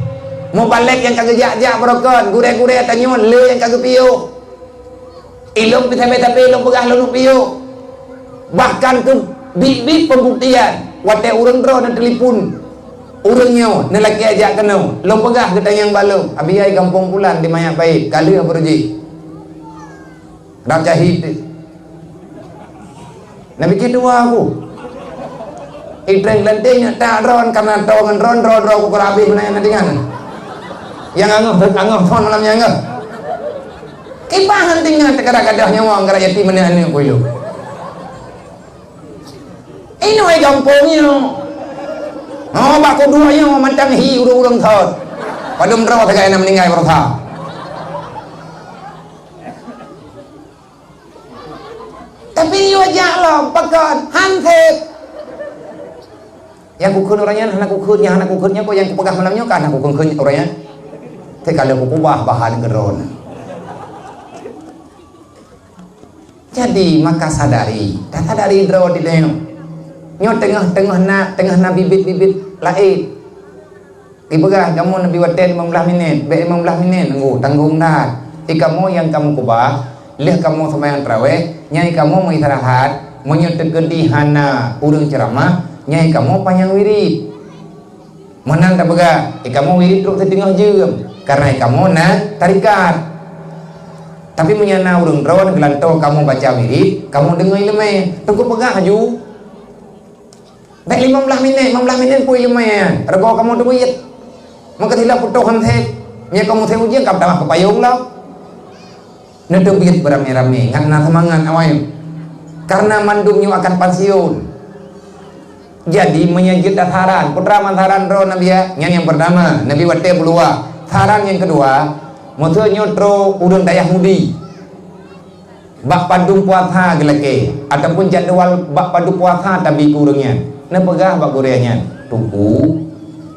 Mubalek nyang ka geujak-jak barokon, gurée-gurée tanyoe le nyang ka geupiôh. Ilôn pih sabe-sabe lôn peugah lôn piôh. Bahkan keu biet-biet pembuktian, watée ureuëng droe neuteulipun ureuëng nyoe neulakée jak keunoe, lôn peugah geutanyong bak lôn, "Abi ai gampông pulan di Manyak Pait, ka lheueh beureuji?" Rab cahit. Nabi cit dua aku. Itreng lenteng nyak tak ron karena tong ngon ron ron ron aku kerabi mana yang nanti kan. Yang angoh angoh thon malam yang angoh. Kipahan tinggal terkadang-kadang nyawa angkara yatim mana aneuk aku itu. Inoe gampông nyoe. Oh, bak kudu nyoe mantang hi ureuëng-ureuëng thon. Padum droe sagai na meuninggai barosa. Tapi yue jak lom pakon hansét. Nyang kukheun ureuëng nyan hana kukheun, nyang hana kukheun nyan kok nyang kupeugah malam nyoe ka hana kukheun ureuëng nyan. Teuka lheueh kukubah bahan keudroe. Jadi maka sadari, tasadari droe dilée nyoe. Nyoe teungoh-teungoh na, teungoh na bibit-bibit laén. Ipeugah kamoe neubi watée limong blaih minét, bék limong blaih minét nunggu tanggong that. Di kamoe nyang kamoe keubah, lheueh kamoe seumayang tarawéh, nyai kamoe meuistirahat, meunyoe teukeudi hana ureuëng ceuramah, nyai kamoe panyang wirit. Meunan tapeugah, "Eh, kamoe wirit trok siteungoh jeuem, kareuna kamoe na tarikat." Tapi meunyoe na ureuëng droe geulantoe kamoe baca wirit, kamoe deungoe iéleumé, teungku peugah laju. Bèk limong blaih minèt, limong blaih minèt pui limai nyan. Rego kamoe teubiet. Maka sila putôh handset. Meunyo kamoe sép ujeuen, ka tamah keu payong lom. Neuteubiet beuramé-ramé, ngat na seumangat awai. Karena mandum nyoe akan pensiun. Jadi, meunyo jeuet tasaran, peue teuma saran droe Nabi, ya? Nyan nyang peurtama, Nabi watèe peuluwa. Saran nyang keudua, meuseu nyoe troh ureueng dayah Mudi. Bak padum puasa geulakèe, ataupun jadwal bak padum puasa tabi keu ureueng nyan. Neupeugah bak gurèe nyan, "Teungku,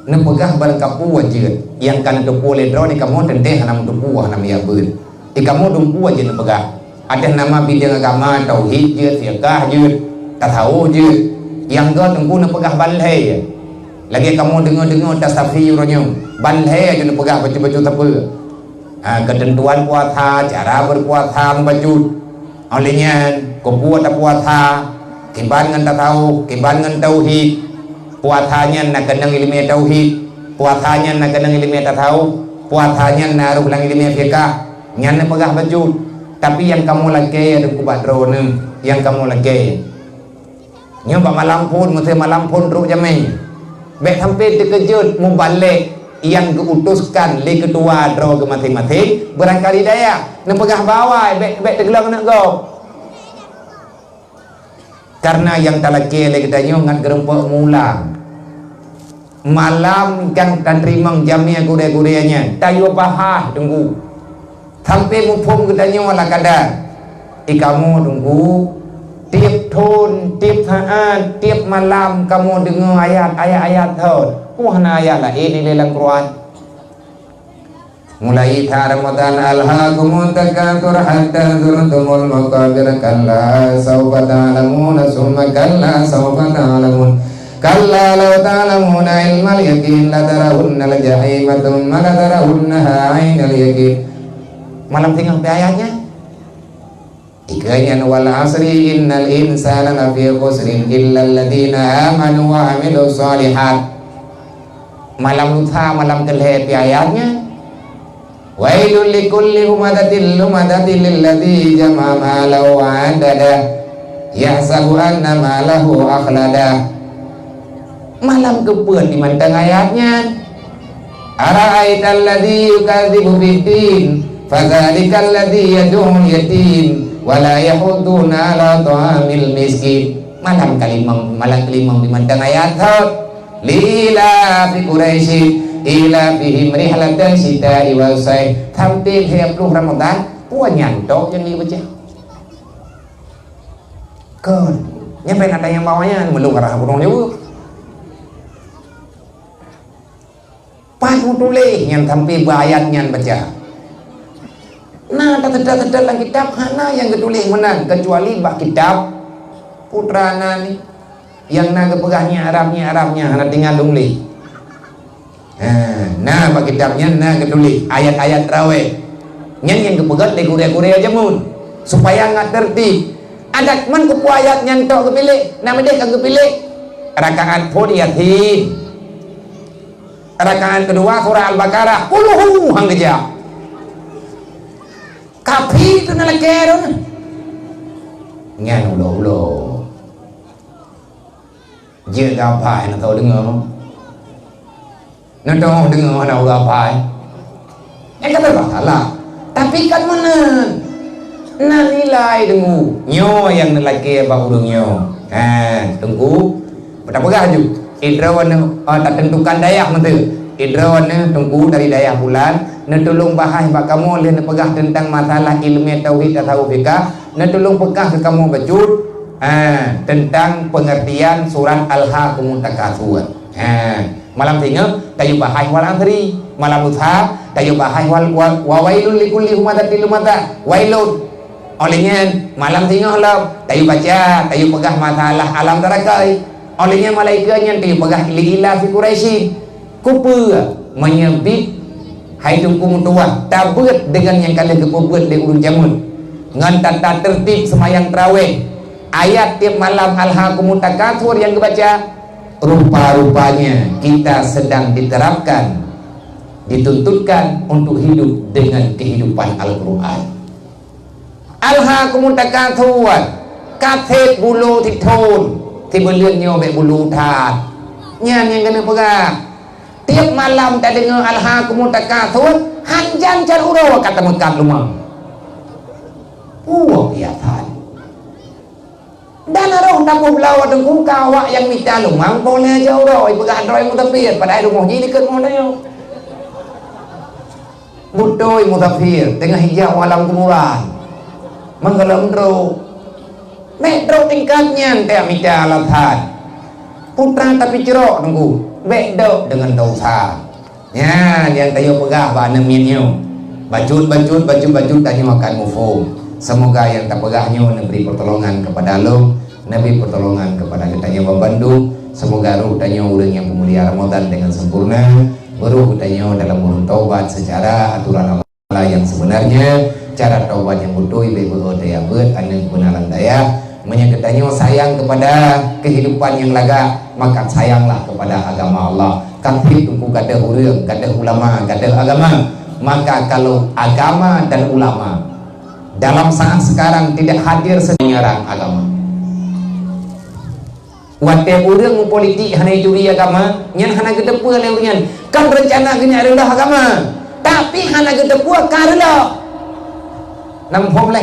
neupeugah barangkapeue jeuet nyang ka neuteupeue lé droeneuh, kamoe teuntèe hana meuteupeue, hana meujaweueb. Di kamoe dum peue jeuet neupeugah. Ateueh nama bidang agama, tauhid jeuet, fiqah jeuet, tasawuf jeuet. Nyang göt Teungku neupeugah ban lhèe. Lagèe kamoe deungö-deungö tasafi uroe nyoe, ban lhèe jeuet neupeugah bacut-bacut sapeue." Ha, keuteuntuan puasa, cara beupuasa meubacut. Óh lheueh nyan, keupeue tapuasa, kiban ngon tasawuf, kiban ngon tauhid. Puasa nyan na keunong ileumèe tauhid, puasa nyan na keunong ileumèe tasawuf, puasa nyan na rôh lam ileumèe fiqah. Nyan neupeugah bacut. Tapi nyang kamoe lakèe, ya, Teungku, bak droeneuh, nyang kamoe lakèe. Nyoe bak malam phôn, meuseu malam phôn trok jamèe. Bèk sampai teukeujot mubalek nyang geu-utoskan lé keutua droe geuh maséng-maséng, beurangkali dayah neupeugah bak awai, bèk, bèk teugleng aneuk gob. Karena nyang talakèe lé geutanyoe ngat geurumpok mula. Malam nyang tateurimong jamèe gurèe-gurèe nyan, tayue bahas Teungku. Sampai muphom geutanyoe ala kadar. Di kamoe Teungku, tiep thôn, tiep saát, tiep malam kamoe deungö ayat, ayat-ayat thôn. Peue na ayat laén ilèe lam Quran? Mulai that Ramadan, "Alhaakumut takatsur hatta zurtumul maqabir, kalla saufa ta'lamuna, tsumma kalla saufa ta'lamun, kalla law ta'lamuna ilmal yaqin, latarawnal jahima, tsumma latarawunnaha ainal yaqin." Malam singoh pih ayat nyan. Dikeue nyan, "Wal 'asri, innal insana lafi khusrin, illalladzina amanu wa 'amilus shalihat." Malam lusa, malam keulhèe pih ayat nyan. "Wailul likulli humazatil lumazatil, alladzi jama'a malan wa 'addadah, yahsabu anna malahu akhladah." Malam keupeuet di mantong ayat nyan. "Ara'aital ladzi yukadzibu biddin, fadzalikal ladzi yad'ul yatim, wa la yahuddu 'ala ta'amil miskin." Malam kalimong, malam keulimong di mantong ayat thôn. "Liilafi Quraisyin, ilafihim rihlatasyita'i wassaif." Sampai lhèe ploh Ramadan, peue nyan tok nyang dibaca. Kon, nyan payah na tanyong bak awak nyan, meulôn karah ureueng jaweueb. Pat meutuléh nyan sampai beuayat nyan baca. Na taseutôt-seutôt lam kitab, hana nyang geutuléh meunan, keucuali bak kitab Putra na ni, nyang na geupeugah nyan Arab, nyan Arab nyan hana tinggai dong lé. Ha, na bak kitab nyan na geutuléh ayat-ayat traweh. Nyan nyang geupeugöt lé gurèe-gurèe jameun, supaya ngat teurtib. Adak man keupeue ayat nyan tok geupiléh, na meudeh ka geupiléh. Rakaat phôn Yasin. Rakaat keudua surah Al-Baqarah. Qul hu han geujak. Kafi tu na lakèe tu na. Nyan ulo-ulo. Jeuet gapai na tau deungö. Neutoh deungoe hana ureueng apai. Nyan ka teuba salah. Tapi kan meunan. Na nilai deungoe. Nyoe nyang neulakèe bak ureueng nyoe. Ha, Teungku. Tapeugah ju. Idroeneuh, eh, tatentukan dayah meuteue. Idroeneuh Teungku dari dayah bulan, neutulông bahas bak kamoe lheueh neupeugah teuntang masalah ileumèe tauhid tasawuf fiqah, neutulông peugah keu kamoe bacut, ha, teuntang peungeurtian surat Alhaakumut Takatsur. Ha. Malam singoh, tayue bahas wal asri. Malam lusa, tayue bahas wal, wa, wa wailul likulli humazatil lumazah. Wailun. Óh lheueh nyan, malam singoh lom, tayue baca, tayue peugah masalah alam tarakai. Óh lheueh nyan, malam keue nyan tayue peugah li ilafi Quraisyin. Keupeue? Meunyoe bit hai Teungku meutuwah, tabeuet deungon nyang ka lheueh geupeubeuet lé ureueng jameun. Ngon tata teurtib seumayang traweh. Ayat tiep malam Alhaakumut Takatsur nyang geubaca, rupa-rupanya kita sedang diterapkan, dituntutkan untuk hidup dengan kehidupan Al-Quran. Alhaakumut Takatsur, ka sép bulo sithôn, Tibeuleuet nyoe bék bulu that. Nyan nyang keuneuk peugah. Tieb malam tadeungoe alhaakumut takatsur, hanjan cot uroe ka tameukat luma. Puoh biasa. Dan roh tapeubloe teungku ka awak nyang mita luma, po lé cot uroe, ipeugah droe musafir, padahai rumoh jih likot moh nyoe. Beutôi musafir teungoh ijak u alam kuburan. Meugalom droe. Bék trok tingkat nyan teuh mita alasan. Putra tapi cirok teungku, bék dok deungon dosa. Nyan nyang tanyoe peugah bak aneuk miet nyoe. Bacut-bacut, bacut-bacut tanyoe akan muphom. Semoga nyang tapeugah nyoe neubri pertolongan kepada lôn, neubri pertolongan kepada geutanyoe bandum. Semoga roh tanyoe ureuëng nyang peumulia Ramadan dengan sempurna, beurôh geutanyoe dalam ureuëng taubat secara aturan Allah. Nyang sebenarnya, cara taubat nyang beutôi bék beu-o teuh beuet aneuk beunalang dayah. Meunyoe geutanyoe sayang kepada kehidupan nyang lagak, maka sayanglah kepada agama Allah. Ka trép teungku gadoh ureuëng, gadoh ulama, gadoh agama. Maka kalau agama dan ulama dalam saat sekarang tidak hadir, menyerang agama. Watée ureuëng meupolitik hana jituri agama, nyan hana geuteupeue lé ureuëng nyan. Kan reuncana geuhnyan reuloh agama, tapi hana geuteupeue ka reuloh. Nam phom lé.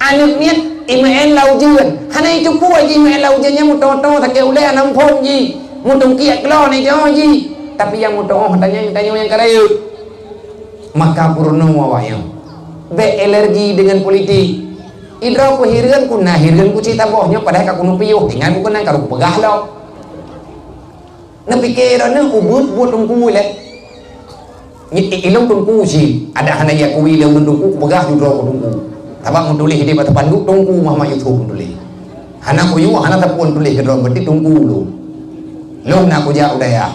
Aneuk miet imeu'en lam ujeuen, hana jiteupeue jih imeu'en lam ujeuen nyan meutoe-toe sakét ulée nam phom jih, meutungkiek klo nijôh jih. Tapi nyang meutoe tanyoe, tanyoe nyang ka rayeuk. Maka peurunoe awak nyoe. Bék alergi deungon politik. Idroe kuhireuen ku na hireuen ku cit saboh nyoe padahai ka kuneuk piôh, tinggai ku keunan ka lheueh kupeugah lom. Neupike droeneuh ubeuet buet teungku ilée. Nyi-, i-, ilôn teungku cit, adak hana jiakui lé ulôn teungku, kupeugah ju droe ku teungku. Sabab meutuléh di bak teupanduk Teungku Muhammad Yusuf meutuléh. Hana kuyue, hana sapeue tuléh keudroe, berarti teungku lôn. Lôn na kujak u dayah.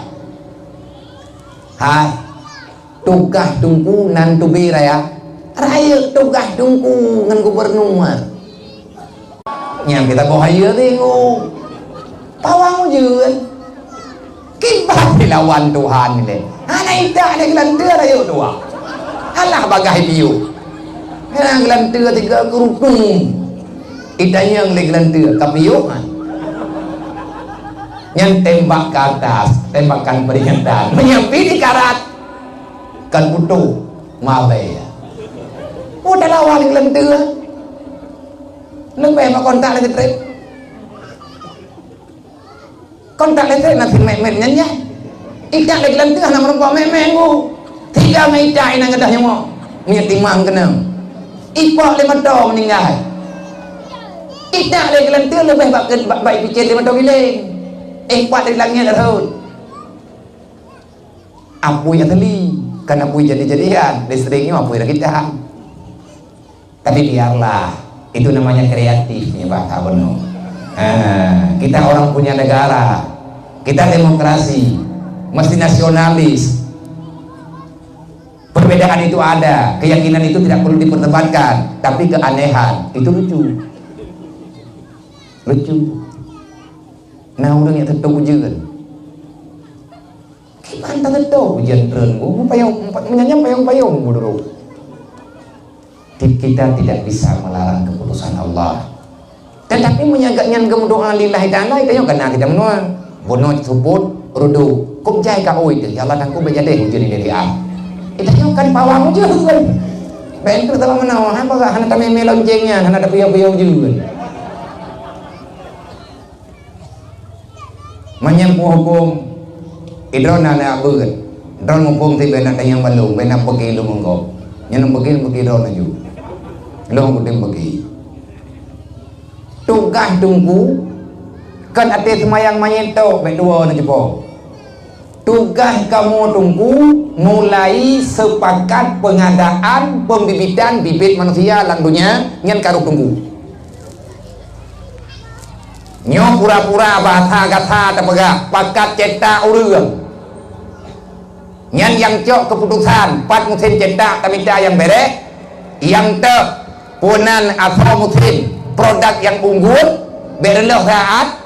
Hai, tugaih teungku nan teubi raya. Rayeuk tugaih teungku ngon gubernur. Nyang kita boh hayeue teungku. Pawang ujeuen. Kiban dilawan Tuhan ilée. Hana itak lé geulanteue rayeuk dua. Alah bagaih piôh. Hana geulanteue tiga keurukung. Itanyong lé geulanteue, ka piôh kan? Nyan tembak ke atas, tembakan peringatan. Meunyo pi di karat, kan butuh malée. Oh, talawan geulanteue. Leubeh mak kontak lé trép. Kontak listrik na si met-met nyan nyan. Itak lé geulanteue hana meurumpok met-met nggu. Tiga meuitak inan geudah nyoe. Miet timang keuneuk. Ipok lé moto meuninggai. Itak lé geulanteue leubeh bak, bak, bak ipicén lé moto giléng. Eh, pat lé langét rhot. Apui asli, kan apui jadi-jadian. Listrik nyoe apui rakitan. Tapi biarlah, itu namanya kreatif ya, Pak Gubernur. Ah, kita orang punya negara, kita demokrasi, mesti nasionalis. Perbedaan itu ada, keyakinan itu tidak perlu diperdebatkan, tapi keanehan itu lucu. Lucu. Nah, ureuëng yang tentu ujeuen. Kiban tageutôh ujeuen treun, bu, payong, meunyan payong-payong, bu, dulu. Ti-, kita tidak bisa melarang keputusan Allah. Tetapi meunyo gobnyan geumeudoa lillahi ta'ala, tanyoe kana kita meunoe. Bunoe seupôt, rudu. Kok jai ka oi teuh, ya Allah, tangku bejadeh ujeuen ini dia. Tanyoe kan pawang ujeuen. Bentuk sama meunoe, hana, hana tamé-mé lonceng nyan, hana tapiôh-piôh ujeuen. Manyang peuhuköm, idroe na, na beuet. Droe muphom ti bena tanyang balong, bena bagi lom enggop. Nyan bagi, bagi droe laju. Lom kutem bagi. Tugaih teungku, kan até seumayang manyét tok, bek dua na jepong. Tugaih kamoe teungku, mulai sepakat pengadaan pembibitan bibit manusia lam dunia, nyan karoh teungku. Nyoe pura-pura bahasa gata tapeugah pakat cetak ureuëng. Nyan nyang cok keuputusan pat musém cetak tamita nyang bereh, nyang teuh punan asoe musém produk nyang unggul, bek reuloh saát,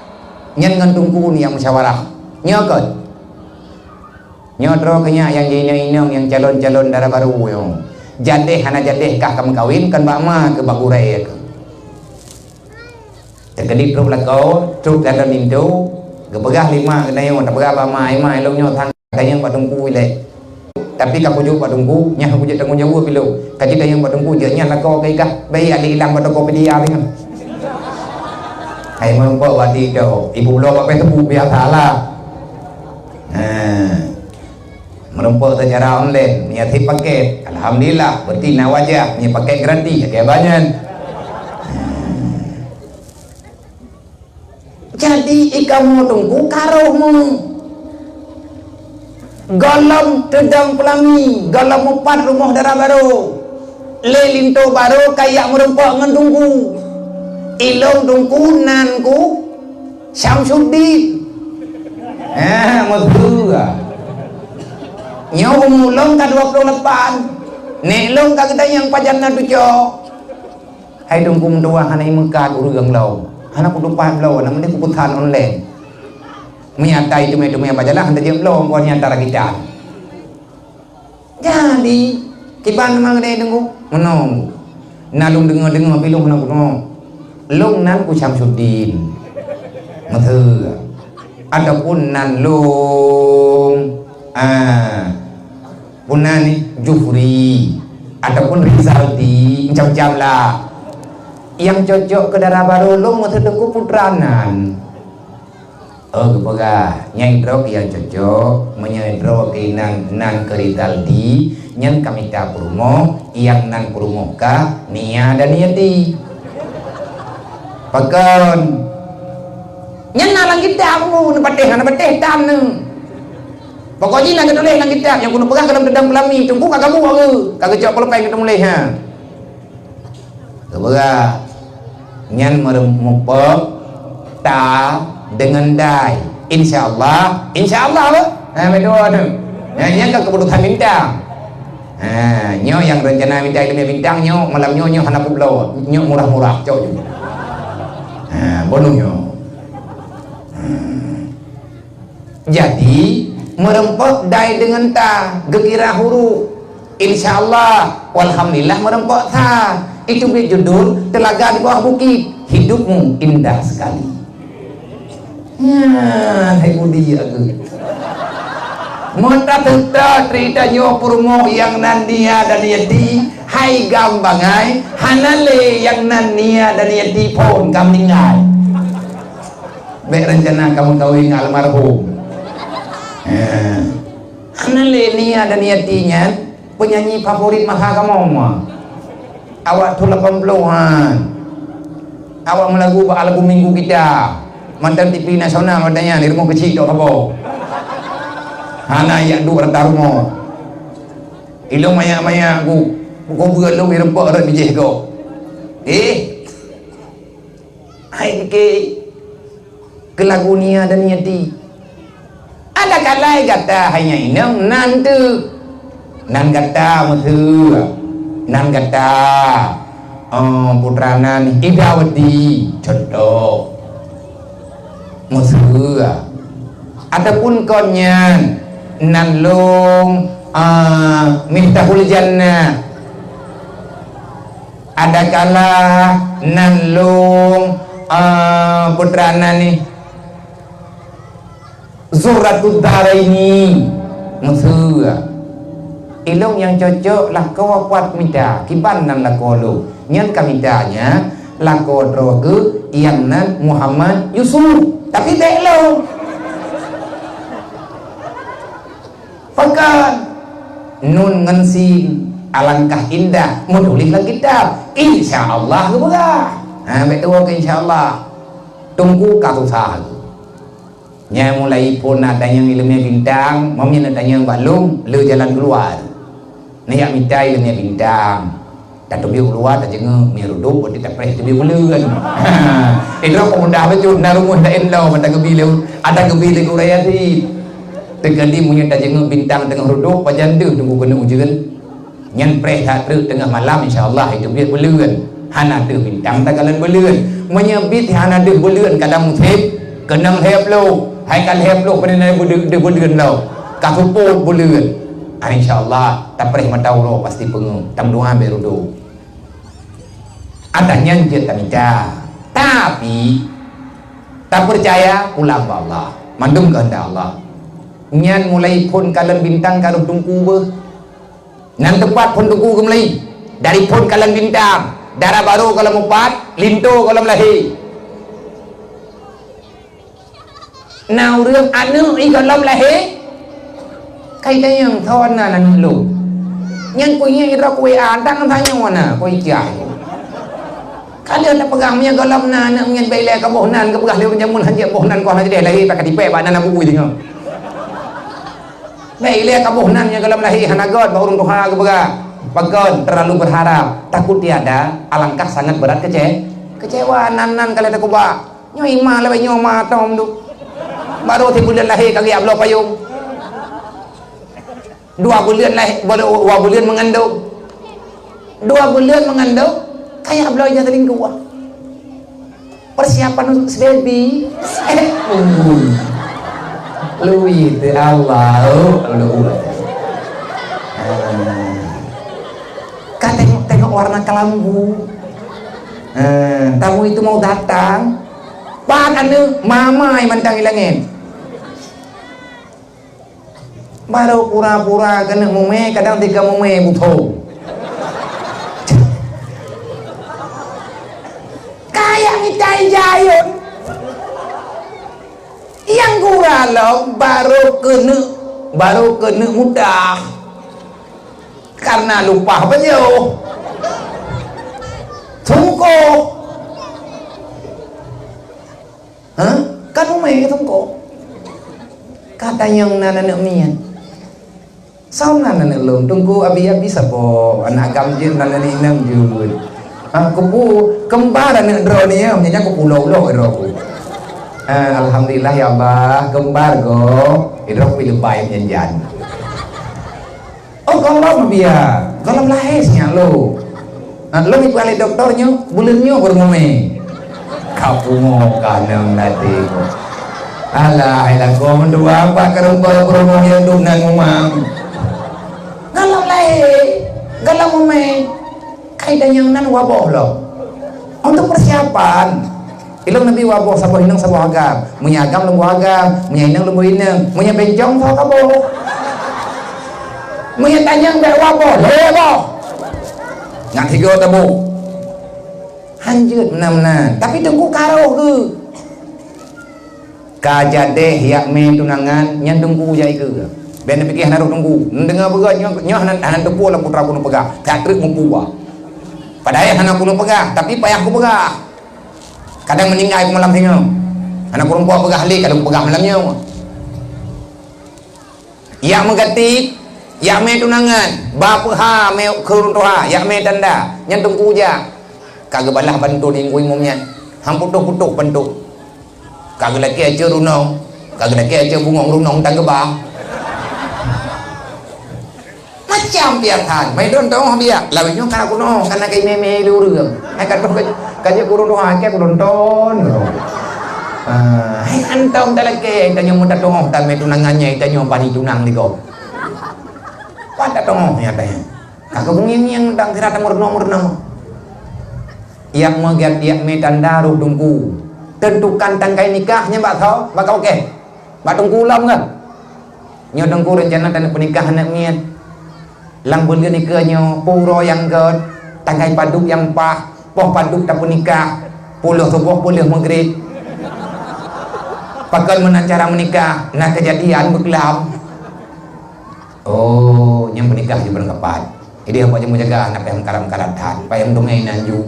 nyan ngon teungku nyang musyawarah. Nyoe kon. Nyoe droe keuh nyak nyang jiinong-inong nyang calon-calon dara barô nyoe. Jadeh hana jadeh kah ka meukawen, kon bak ma keuh bak gurée keuh. Teukeudi trok lakoe, trok lam linto, geupeugah lé mak geutanyoe, tapeugah bak mak, "Ai mak, ilong nyoe sang tanyong bak teungku ilée." Tapi ka kujok bak teungku, nyan kujok tanggong jaweueb ilong. Ka jitanyong bak teungku, jeuet nyan lakoe keu ikah, baik adik ilang bak Tokopedia teuh. Hai meurumpok bak TikTok, ibu bloe bak Facebook biasalah. Ha. Meurumpok secara online, meunyo sit paket, alhamdulillah, berarti na wajah, meunyo paket gratis, oke banyan. Jadi, ikamoe teungku karoh mu. Gohlom teudong peulami, gohlom mupat rumoh dara barô. Lé linto barô ka jak meurumpok ngon teungku. Ilong teungku nan ku Syamsuddin. Ha, meuteue. Nyoe umu lôn ka dua ploh lapan. Nèk lôn ka geutanyong pajan na tucoe. Hai teungku meutuah, hana imeukat ureueng lom. Hana kutupat lom, na meunyoe kupesan online. Meunyo ata teumé-teumé bak jalan, hana jeuet lom, kon nyang ata rakitan. Jadi, kiban teuma geutanyoe teungku? Meunoe. Na lôn deungoe-deungoe, tapi lôn hana kudeungoe. Lôn nan ku Syamsuddin. Meuteue. Ataupun nan lôn, ah, puna ni, Jufri. Ataupun Rizaldi, macam-macam lah. Nyang cocok keu dara barô lôn, meuteue teungku putra nan. Oh, geupeugah, nyang droe nyang cocok, meunyoe droe keunan nan keu Rizaldi, nyan ka mita peurumoh, nyang nan peurumoh ka Nia dan Yati. Pakon? Nyan na lam kitab, neupatéh, hana patéh tam neu. Pokok jih na geutuléh lam kitab, nyang keuneuk peugah gohlom teudong peulami, teungku ka gabuek, ka geucok pulpen geuteumuléh, ha. Geupeugah, nyan meureu-, mupok ta deungon dai. Insya Allah, insya Allah, apa? Ha, betul tu. Nyan, nyan kan keputusan bintang. Ha, nyoe nyang rencana mita ileumèe bintang, nyoe malam nyoe, nyoe hana kubloe, nyoe murah-murah, cok nyoe. Ha, bonus nyoe. Ha. Jadi, meureumpok dai deungon ta, geukira huruf. Insya Allah, walhamdulillah meureumpok sa. Itu bri judul Telaga di Bawah Bukit. Hidupmu indah sekali. Nyan, hai budi aku. Meutateuta cerita nyoe peurumoh nyang nan Nia dan Yati, hai gam bangai, hana lé nyang nan Nia dan Yati phon ka meuninggai. Bèk rencana kamoe kawin ngon almarhum. Ha. Hana lé Nia dan Yati nyan penyanyi favorit masa kamoe. Awak thôn lapan ploh han. Awak meulagu bak album Minggu Kita. Mantong T V nasional watèe nyan di rumoh keuchik tok saboh. Hana jak duek rata rumoh. Ilôn manyak-manyak ku, ku beuet lôn ireumpok rot bijéh gob. Eh, hai dike keu lagu Nia dan Yati. Adakala gata hai nyan inong nan teuh. Nan gata meuseue. Nan gata, eh, putra nan Idawati, contoh. Meuseue. Ataupun kon nyan nan lôn, eh, Miftahul Jannah. Adakala nan lôn, eh, putra nan ni Zurratud Daraini. Meuseue. Ilôn nyang cocok lakoe kuat mita, kiban nan lakoe lôn. Nyan ka mita nyan lakoe droe geuh nyang nan Muhammad Yusuf. Tapi bèk lôn. Pakon? Nun ngon sin, alangkah indah, meutuléh lam kitab. Insya Allah geupeugah. Ha, bèk tuwoe keu insya Allah. Teungku ka susah. Nyan mulai phon na tanyong ileumèe bintang, meunyo na tanyong bak lôn, le jalan keuluwa. Neujak mita ileumèe bintang. Tateubiet u luwa, tajeungeuet, meunyo reudôk, berarti tapreh teubiet buleuen. Idroe peumudah bacut, na rumoh laén lom, ata geubi lé, ata geubi lé gurèe Yasin. Teukeudi meunyo tajeungeuet bintang teungoh reudôk, pajan deuh teungku keuneuk ujeuen. Nyan preh that treuk teungoh malam, insya Allah, iteubiet buleuen. Hana deuh bintang takalon buleuen. Meunyo bit hana deuh buleuen, kadang musém, keunong lhèe ploh. Hai ka lhèe ploh, peue na deuh, deuh buleuen lom. Ka seupôt buleuen. Ah, insya Allah, tapreh mata uroe pasti peungeuh. Tameudoa bèk reudôk. Adak nyan jeuet tamita. Tapi, tapeucaya pulang bak Allah. Mandum keuheundak Allah. Nyan mulai phon kalon bintang ka rôh teungku beuh. Nan teumpat phon teungku geumeulai. Dari phon kalon bintang, dara barô gohlom mupat, linto gohlom lahé. Na ureuëng aneuëk i gohlom lahé, kai tanyong, "Soe nan aneuëk lôn?" Nyan kuingat idroe kuwéa, dang tanyoe na, kuicai. Ka lheueh tapeugah, meunyoe gohlom na aneuëk nyan, bèk ilèe ka boh nan, geupeugah lé ureuëng jameun, hanjeuet boh nan, kon hanjeuet lahé, ka tipèk bak nan abu jih nyoe. Bèk ilèe ka boh nan, nyoe gohlom lahé hana göt, bak ureuëng tuha geupeugah. Pakon terlalu berharap, takut tiada, alangkah sangat berat kece-, kecewa, nan-nan ka lheueh takubah. Nyoe ima lawét nyoe ma tom tu. Barô sibuleuen lahé ka geujak bloe payong. Dua buleuen lahé, dua buleuen meungandong. Dua buleuen meungandong, ka jak bloe ija selingkuh. Persiapan untuk si baby. Eh, ui. Lui teuh Allah, oh, lui. Ah. Ka tengok-tengok warna kelambu. Ah, tamu itu mau datang. Pat aneuëk, mama nyang mantong i langét. Barô pura-pura keuneuk mumè, kadang tika mumè butho. Kaya mita ija ayôn. Nyang gura lom barô keuneuk, barô keuneuk mudah. Karena lupah beuyoh. Sungkoh. Ha? Kan mumè teungku. Ka tanyong nan aneuëk miet. Soe nan aneuëk lôn? Teungku, abi-abi saboh, aneuk agam jeuet, nan aneuëk inong jeuet. Ha, kupu, kembar aneuëk droe nyoe, nyan kupu ulo-ulo droe ku. Ha, alhamdulillah ya Allah, kembar gob, droe ku leubèh nyan jan. Oh, gohlom biya. Gohlom lahé sinyak lôn. Ha, lôn ipeualèh dokto nyoe, buleuen nyoe baru mumè. Ka pungo ka nang nadi. Alah, alah, kau mendua apa kerumpa-kerumpa yang tu nang umam. Gohlom lahé, gohlom mumè. Kai tanyong nan waboh lom. Untuk persiapan, ilôn neubi waboh saboh inong saboh agam. Meunyoe agam lôn boh agam, meunyoe inong lôn boh inong, meunyoe bencong saboh kaboh. Meunyoe tanyong bèk waboh, lhèe boh. Ngat tiga taboh. Hanjeuet meunan-meunan. Tapi teungku karoh geuh. Ka jadeh jak mè tunangan, nyan teungku jak ikeue. Bèk neupiké hana rôh teungku. Neudeungoe beugöt nyoe, nyoe hana, hana teupeue lom putra keuneuk peugah. That treuk meupeue. Padahai hana keuneuk peugah, tapi payah kupeugah. Kadang meuninggai malam singoh. Hana keuneuk peugah lé, kadang peugah malam nyoe. Jak meugati, jak mè tunangan, ba peuha mè keu ureueng tuha, jak mè tanda, nyan teungku jak. Ka geubalah bantu di imeum nyan. Han putôh-putôh bantu. Ka geulakèe aca runong, ka geulakèe aca bungong runong tan geuba. Macam biasa, mai don teuh biak. Lawan nyoe ka kuno, kana kai mè-mè lé ureueng. Hai ka toh ka, ka jeuet kurung doa, ka kurung ton. Ah, hai antom talakèe, tanyoe meutateuoh tamè tunangan nyan, tanyoe bani tunang di gob. Pat tateuoh nyan tanya. Ka keu beungieng-ngieng dang sira tameurunoe-meurunoe. Jak meugiat jak mè tanda rôh teungku. Tentukan tanggai nikah nyan bak soe? Bak kawakèe. Bak teungku lom kan? Nyoe teungku reuncana taneuk peunikah aneuk miet. Lam buleuen ikeue nyoe, peue uroe nyang gèt, tanggai padub nyang paih, poh padub tapeunikah, pukul lhèe suboh, pukul lhèe meugréb. Pakon meunan cara meunikah, na keujadian beuklam. Oh, nyan peunikah di buleuen kapat. Jadi, hamba jeuet meujaga, na payah meukarat-meukarat that, payah meuteumèe inan ju.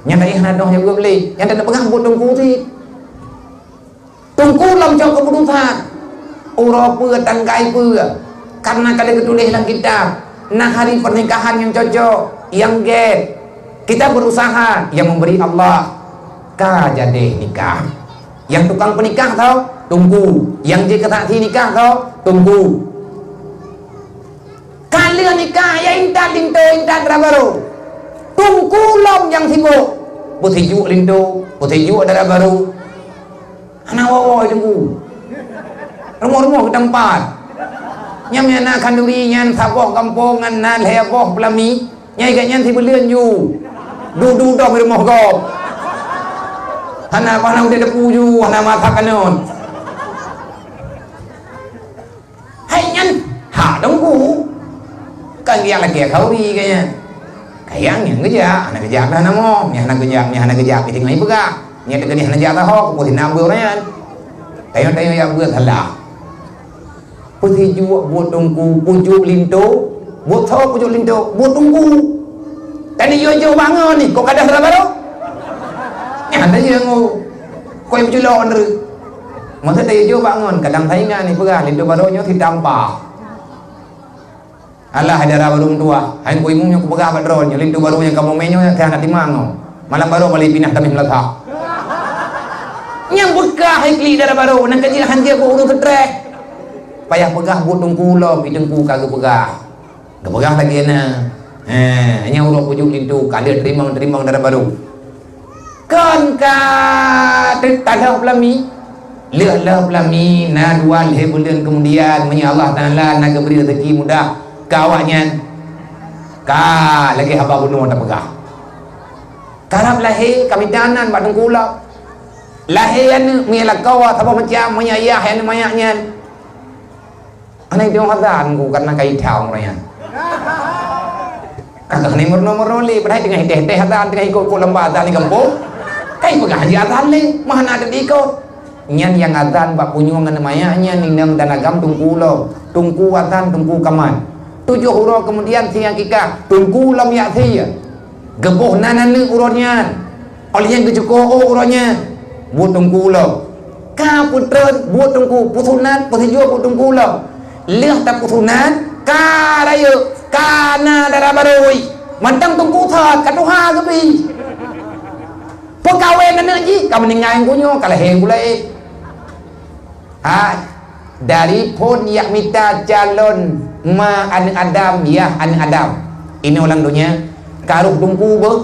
Nyan tadi hana dong jaweub lé, nyan taneuk peugah buet teungku cit. Teungku lom cok keuputusan, uroe peue, tanggai peue, karena ka lheueh geutuléh lam kitab, na hari pernikahan nyang cocok, nyang gèt. Kita berusaha, yang memberi Allah. Ka jadeh nikah. Nyang tukang peunikah tho, teungku. Nyang jikeusaksi nikah tho, teungku. Ka lheueh nikah, ya intat linto, intat dara barô. Teungku lom nyang sibuk. Peusijuek linto, peusijuek dara barô. Hana woe-woe teungku. Rumoh-rumoh geutampat. Nyang na khanduri nyan saboh gampông ngon na lhèe boh peulami. Nyang ikat nyan sibuleuen ju. Dudu dong rumoh gob. Hana, hana udeb teupeu ju, hana masak aneuk. Hai nyan, hak teungku. Kan geujak lakée khauri keu nyan. Kayang nyan geujak, hana geujak dah nama. Nyan hana geujak, nyan hana geujak, pih teungoh ipeugah. Nyan teukeudi hana jak taho, keupeue hina beuet ureueng nyan. Tanyoe-tanyoe jak beuet salah. Peusijuek buet teungku, pucuk linto. Buet soe pucuk linto? Buet teungku. Tadi jok-jok bangon ni, kok kada salah baru? Nyan dah je ngo. Kok ibu culok nere. Masa tadi jok bangon, kadang saingan ni peugah, linto baru nyoe si tampa. Alah, dara baru meutuah. Hai ku imum nyoe kupeugah bak droe nyoe, linto baru nyang kamoe mé nyoe, nyang hana timang nyoe. Malam baru balik pinah tamih meulathah. Nyang beukah hai klik dara baru, nang ka jih hanjeuet bak ureueng seutreh. Payah peugah buet teungku lom, i teungku ka geupeugah. Geupeugah lagée na. Eh, nyang uroe pucuk linto, ka lheueh teurimong-teurimong dara baru. Kon ka teutalheueh peulami? Lheueh-lheueh peulami na dua lhée buleuen keumudian, meunyoe Allah Taala na geubri rezeki mudah keu awaknyan, ka lagée haba bunoe tapeugah. Karab lahé, ka mita nan bak teungku lom. Lahé aneuk meulakoe saboh macam, meunyoe yah aneuk manyak nyan. Hana itong azan ku, karena ka ithang ureueng nyan. Ka keuh ni meurunoe-meurunoe lé, padahai teungoh iteh-teh azan, teungoh ikot-ikot lamba azan di gampông. Ka ipeugah jih azan lé, meuhana teuikot. Nyan nyang azan bak punyueng ngon manyak nyan inong dan agam teungku lom. Teungku azan, teungku kaman. Tujoh uroe keumudian si nyang kikah, teungku lom yak sie. Geuboh nan aneuk uroe nyan. Óh lheueh nyan geucuko ôk uroe nyan. Buet teungku lom. Ka peutrön buet teungku, peusunat, peusijuek buet teungku lom. Lheueh tapeusunat, ka rayeuk, ka na dara barô. Mantong teungku that, ka tuha geubi. Peukawen aneuk jih, ka meuninggai teungku nyoe, ka lahé teungku laén. Hai, dari phon yak mita calon ma aneuk Adam, yah aneuk Adam. Inoe lam donya, ka roh teungku beuh.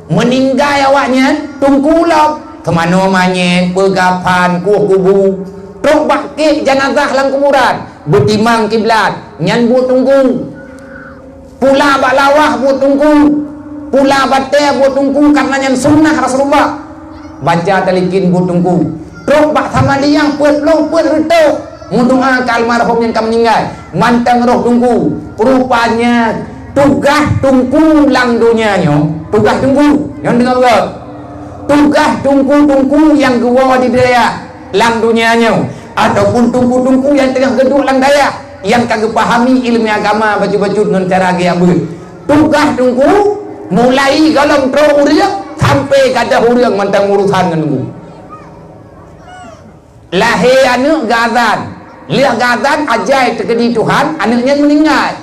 Meuninggai awaknyan, teungku lom. Keumanoe manyét, peugaphan, kueh kubu. Trok bak kék janazah lam kuburan, beutimang kiblat, nyan buet teungku. Pula bak lawah buet teungku, pula batée buet teungku, karena nyan sunnah Rasulullah. Baca talikin buet teungku. Trok bak samadiang peuet plôh peuet reutôh, meudoá keu almarhum nyang ka meuninggai. Mantong roh teungku. Rupanya tugaih teungku lam donya nyoe, tugaih teungku. Nyoe deungoe beutôi. Tugaih teungku-teungku nyang geuwoe di dayah lam donya nyoe, ataupun teungku-teungku nyang teungoh geuduek lam dayah, nyang ka geupahami ileumèe agama bacut-bacut ngon cara geuyak beuet. Tugaih teungku, mulai gohlom trok ureueng sampai gadôh ureueng mantong urosan ngon teungku. Lahé aneuk geuazan, lheueh geuazan ajai teukeudi Tuhan, aneuk nyan meuninggai.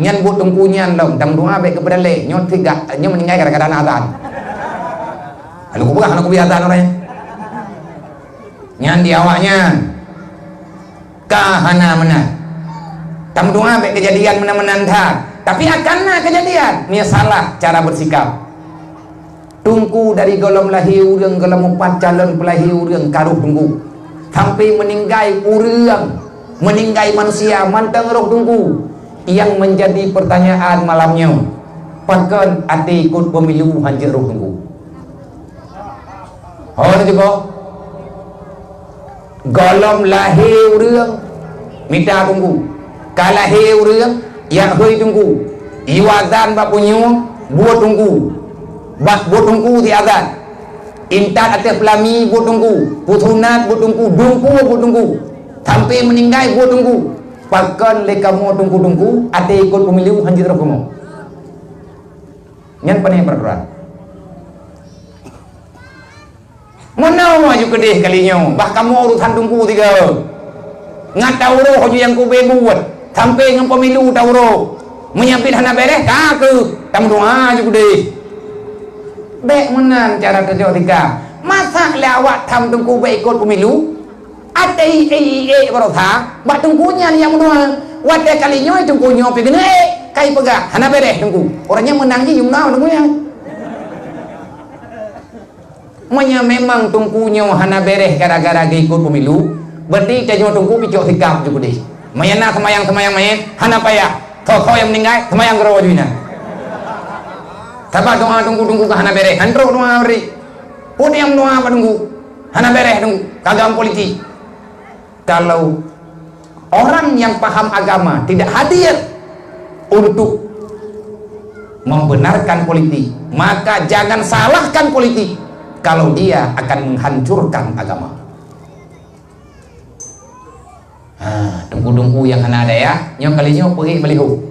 Nyan buet teungku nyan lom, tameudoá bèk keupeudalé, nyoe tiga, nyoe meuninggai gara-gara na azan. Lalu kupeugah aneuk kubi azan orang nyan. Nyan di awaknyan ka hana meunan. Tameudoá bèk keujadian meunan-meunan that. Tapi akan na keujadian, meunyoe salah cara beusikap. Teungku dari gohlom lahé ureueng, gohlom mupat calon peulahé ureueng ka roh teungku. Sampai meuninggai ureueng, meuninggai manusia mantong roh teungku. Nyang meunjadi peurtanyaan malam nyoe, pakon até ikot pemilu hanjeuet roh teungku? Ho na juga. Gohlom lahé ureueng mita teungku. Ka lahé ureueng, jak hôi teungku. Yue azan bak punyueng, buet teungku. Bak buet teungku siazan. Intat ateueh peulami buet teungku. Peusunat buet teungku. Dungku buet teungku. Sampai meuninggai buet teungku. Pakon lé kamoe teungku-teungku, até ikot pemilu hanjeuet roh kamoe? Nyan pane peuraturan. Meunoe aju keudeh kali nyoe, bah kamoe urusan teungku sigoe. Ngat tauroh aju nyang kube buet, sampai ngon pemilu tauroh. Meunyoe pih hana bèrèh, ka keuh tameudoá aju keudeh. Bèk meunan cara teucok tika. Masa lé awak tham teungku bèk ikot pemilu? Até i-, i-, i-, baroesa, bak teungku nyan nyang meudoá. Watèe kali nyoe teungku nyoe pih keuneuk ék, kai peugah, hana bèrèh teungku. Orang nyan meunang jih jumlah teungku nyan. Meunyoe memang teungku nyoe hana bèrèh gara-gara geuikot pemilu, berarti tanyoe teungku picok sikap ju keudeh. Meunyoe na seumayang-seumayang manyét, hana payah. Soe-soe nyang meuninggai, seumayang keudroe ju inan. Sabab doa teungku-teungku ka hana bèrèh, han trok doa bri. Peue nyang meudoa bak teungku? Hana bereh dong agama politik. Kalau orang yang paham agama tidak hadir untuk membenarkan politik, maka jangan salahkan politik kalau dia akan menghancurkan agama. Ha, teungku-teungku nyang hana daya, nyoe kali nyoe peuék baliho.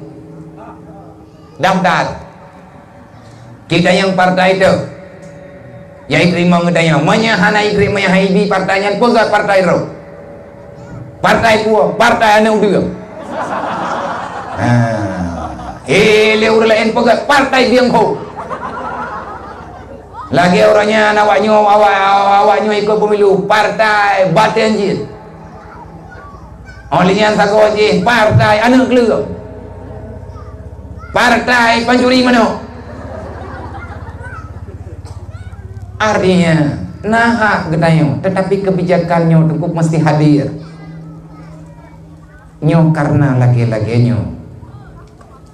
Daftar. Kita nyang partai teuh. Nyang jiteurimong geutanyoe. Meunyoe hana jiteurimong, hana jibi partai nyan, peugah partai droe. Partai peue? Partai aneuk udeueng. Ha. He, lé ureueng laén peugah partai bieng ho. Lagèe uroe nyan awak nyoe, awak, awak nyoe ikot pemilu, partai batèe jih. Óh lheueh nyan sagoe jih partai aneuk kleueng. Partai pancuri manok. Artinya, na hak geutanyoe, tetapi kebijakan nyoe teungku mesti hadir. Nyoe karena lagèe-lagèe nyoe.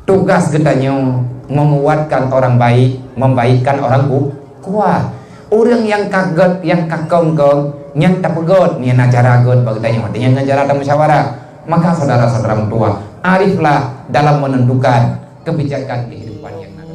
Tugas geutanyoe menguatkan orang baik, membaikkan orang ku-, kuat. Ureueng nyang ka gèt, nyang ka kong-kong, nyan tapeugèt, nyan na cara gèt bak geutanyoe. Nyan ngon cara tamusyawarah. Maka saudara-saudara meutuwah, ariflah dalam menentukan kebijakan kehidupan yang nak.